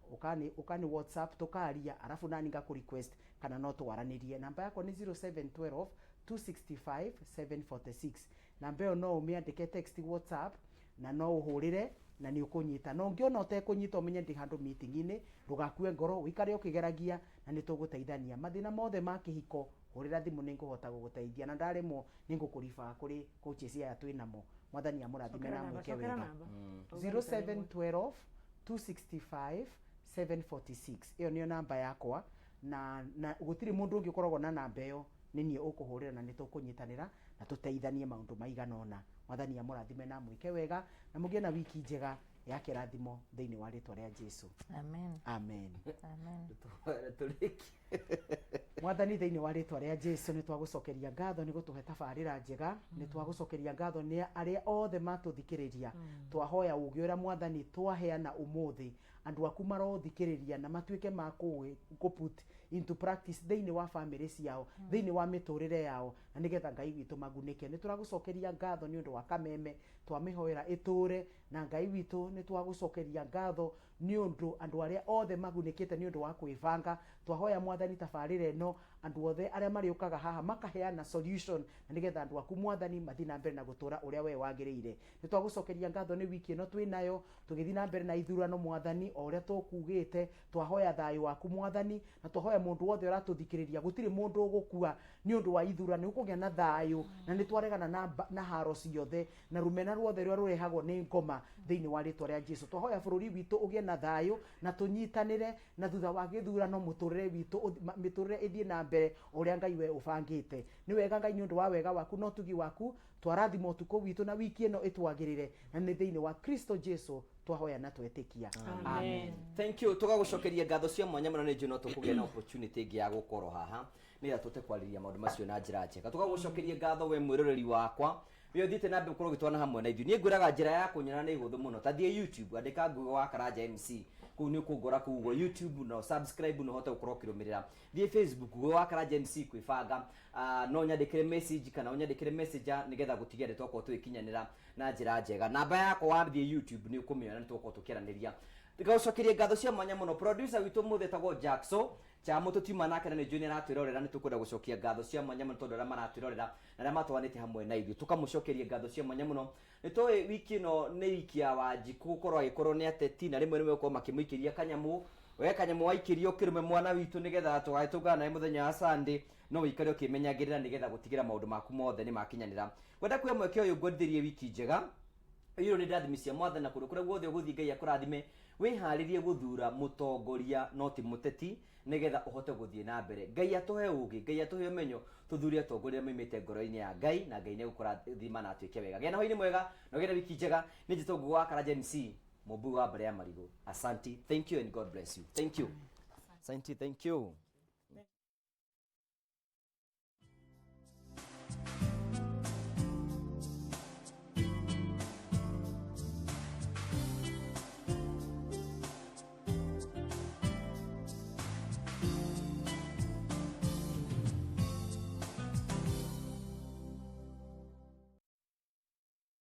Ũkani WhatsApp, tũkaria, arabu nani ngakũ request kana no twaranĩrie. Namba yakwa nĩ 0712 265 746. Namba ĩyo no ũmĩandĩke text WhatsApp na no ũhũrĩre na nĩ ũkũnyita. Na ũngĩona ũtekũnyita, ũmenye ndĩ handũ meeting-inĩ. Ndũgakue ngoro, ũikare ũkĩgeragia na nĩ tũgũteithania. Mathĩna mothe ma kĩhiko, hũrĩra thimũ, nĩ ngũhota gũgũteithia, na ndaremwo nĩ ngũkũriba kũrĩ coaches aya twĩ namo. Mwathani amũrathime na amwĩke Cokera wega. namba. 0712 265 746, ĩyo nĩyo namba yakwa. Na, na gũtirĩ mũndũ ũngĩ ũkoragwo na namba ĩyo, nĩ niĩ ũkũhũrĩra na nĩ tũkũnyitanĩra na tũteithanie maũndũ maigana ũna. Mwathani amũrathime na amwĩke wega na mũgĩe na wiki njega ya kĩrathimo thĩinĩ wa rĩtwa rĩa Jesu. Amen. Amen. Amen. Tũrĩkie. Mwathani, thĩinĩ wa rĩtwa rĩa Jesu, nĩ twagũcokeria ngatho nĩ gũtũhe tabarĩra njega. Nĩ twagũcokeria ngatho nĩ arĩa othe matũthikĩrĩria. Twahoya ũgĩ ũrĩa, Mwathani, twaheana ũmũthĩ, andũ aku marothikĩrĩria na matuĩke ma kũ put into practice thĩinĩ wa famĩlĩ ciao, thĩinĩ wa mĩtũrĩre yao, na nĩgetha Ngai witũ magunĩke. Nĩ tũragũcokeria ngatho nĩ ũndũ wa Kameme, twamĩhoera ĩtũre na Ngai witũ. Nĩ twagũcokeria ngatho nĩ ũndũ andũ arĩa othe magunĩkĩte nĩ ũndũ wa kwĩbanga. Twahoya, Mwathani, tabarĩra ĩno, andũ othe arĩa marĩũkaga haha makaheana solution, na nĩgetha andũ aku, Mwathani, mathiĩ na mbere na gũtũra ũrĩa we wagĩrĩire. Nĩ twagũcokeria ngatho nĩ wiki ĩno twĩ nayo tũgĩthiĩ na mbere na ithurano. Mwathani, o ũrĩa tũkugĩte, twahoya thayũ waku, Mwathani, na twahoya mũndũ wothe ũratũthikĩrĩria, gũtirĩ mũndũ ũgũkua nĩ ũndũ wa ithurano, nĩ gũkũgĩa na thayũ, na nĩ twaregana na haro ciothe na rũmena ruothe rũrĩa rũrehagwo nĩ ngoma thĩinĩ wa rĩtwa rĩa Jesu. Twahoya bũrũri witũ ũgĩe na thayũ na tũnyitanĩre, na thutha wa gĩthurano mũtũrĩre witũ mĩtũrĩre ĩthiĩ na mbere o ũrĩa Ngai we ũbangĩte. Nĩ wega, Ngai, nĩ ũndũ wa wega waku na ũtugi waku. Twarathima ũtukũ witũ na wiki ĩno ĩtwagĩrĩre, na nĩ thĩinĩ wa Kristo Jesu twahoya na twetĩkia, amen. Thank you. Tũgagũcokeria ngatho cia mwanya mũno. Nĩ njũĩ no tũkũgĩa na opportunity ĩngĩ ya gũkorwo haha nĩgetha tũhote kwarĩrĩria maũndũ macio na njĩra njega. Tũgagũcokeria ngatho we mwĩroreri wakwa, we ũthiĩte na mbere gũkorwo ũgĩtwana hamwe na ithuĩ. Niĩ ngwĩraga njĩra ya kũnyona nĩ hũthũ mũno. Ta thiĩ YouTube, andĩka Ngugi wa Karanja MC, kũu nĩ ũkũngora kũu ũguo YouTube, na subscribe na ũhote gũkorwo ũkĩrũmĩrĩra. Thiĩ Facebook, Ngugi wa Karanja MC kwĩbanga. No ũnyandĩkĩre message kana ũnyandĩkĩre messenger nĩgetha gũtigĩrĩra nĩ twakorwo tũgĩkinyanĩra na njĩra njega. Namba yakwa wathiĩ YouTube nĩ ũkũmĩona, nĩ tũgũkorwo tũkĩaranĩria. Ngagũcokeria ngatho cia mwanya mũno. Producer witũ mũthĩ etagwo Jackson Chamo, tũtiuma nake na nĩ njũĩ nĩ aratwĩrorera. Nĩ tũkwenda gũcokia ngatho cia mwanya mũno tondũ arĩa maratwĩrorera na arĩa matwaranĩte hamwe na ithuĩ, tũkamũcokeria ngatho cia mwanya mũno. Nĩ tũĩ wiki ĩno nĩ wiki ya Wanjikũ gũkorwo agĩkorwo nĩ ateti, na rĩmwe nĩ megũkorwo makĩmũikĩria kanyamũ. We kanyamũ waikĩrio kĩrũme mwana witũ, nĩgetha tũgagĩtũngana nawe mũthenya wa Sunday, no wĩikare ũkĩmenyagĩrĩra nĩgetha gũtigĩra maũndũ maku mothe nĩ makinyanĩra. Ngwenda kuoya mweke ũyũ ngwendithĩrie wiki njega ĩyo nĩ ndathimi cia Mwathani, na kũndũ kũrĩa guothe ũgũthiĩ Ngai akũrathime. Wĩharĩrie gũthura mũtongoria no ti mũteti, nĩgetha ũhote gũthiĩ na mbere. Ngai atũhe ũgĩ, Ngai atũhe ũmenyo, tũthure atongoria maimĩte ngoro-inĩ ya Ngai, na Ngai nĩegũkũrathima na atuĩke wega. Gĩa na hwaĩ-inĩ mwega na ũgĩe na wiki njega. Nĩ njĩtwo Ngugi wa Karanja MC, mũmbui wa mbere ya marigũ. Asanti, thank you and God bless you. Thank you. Asanti, thank you.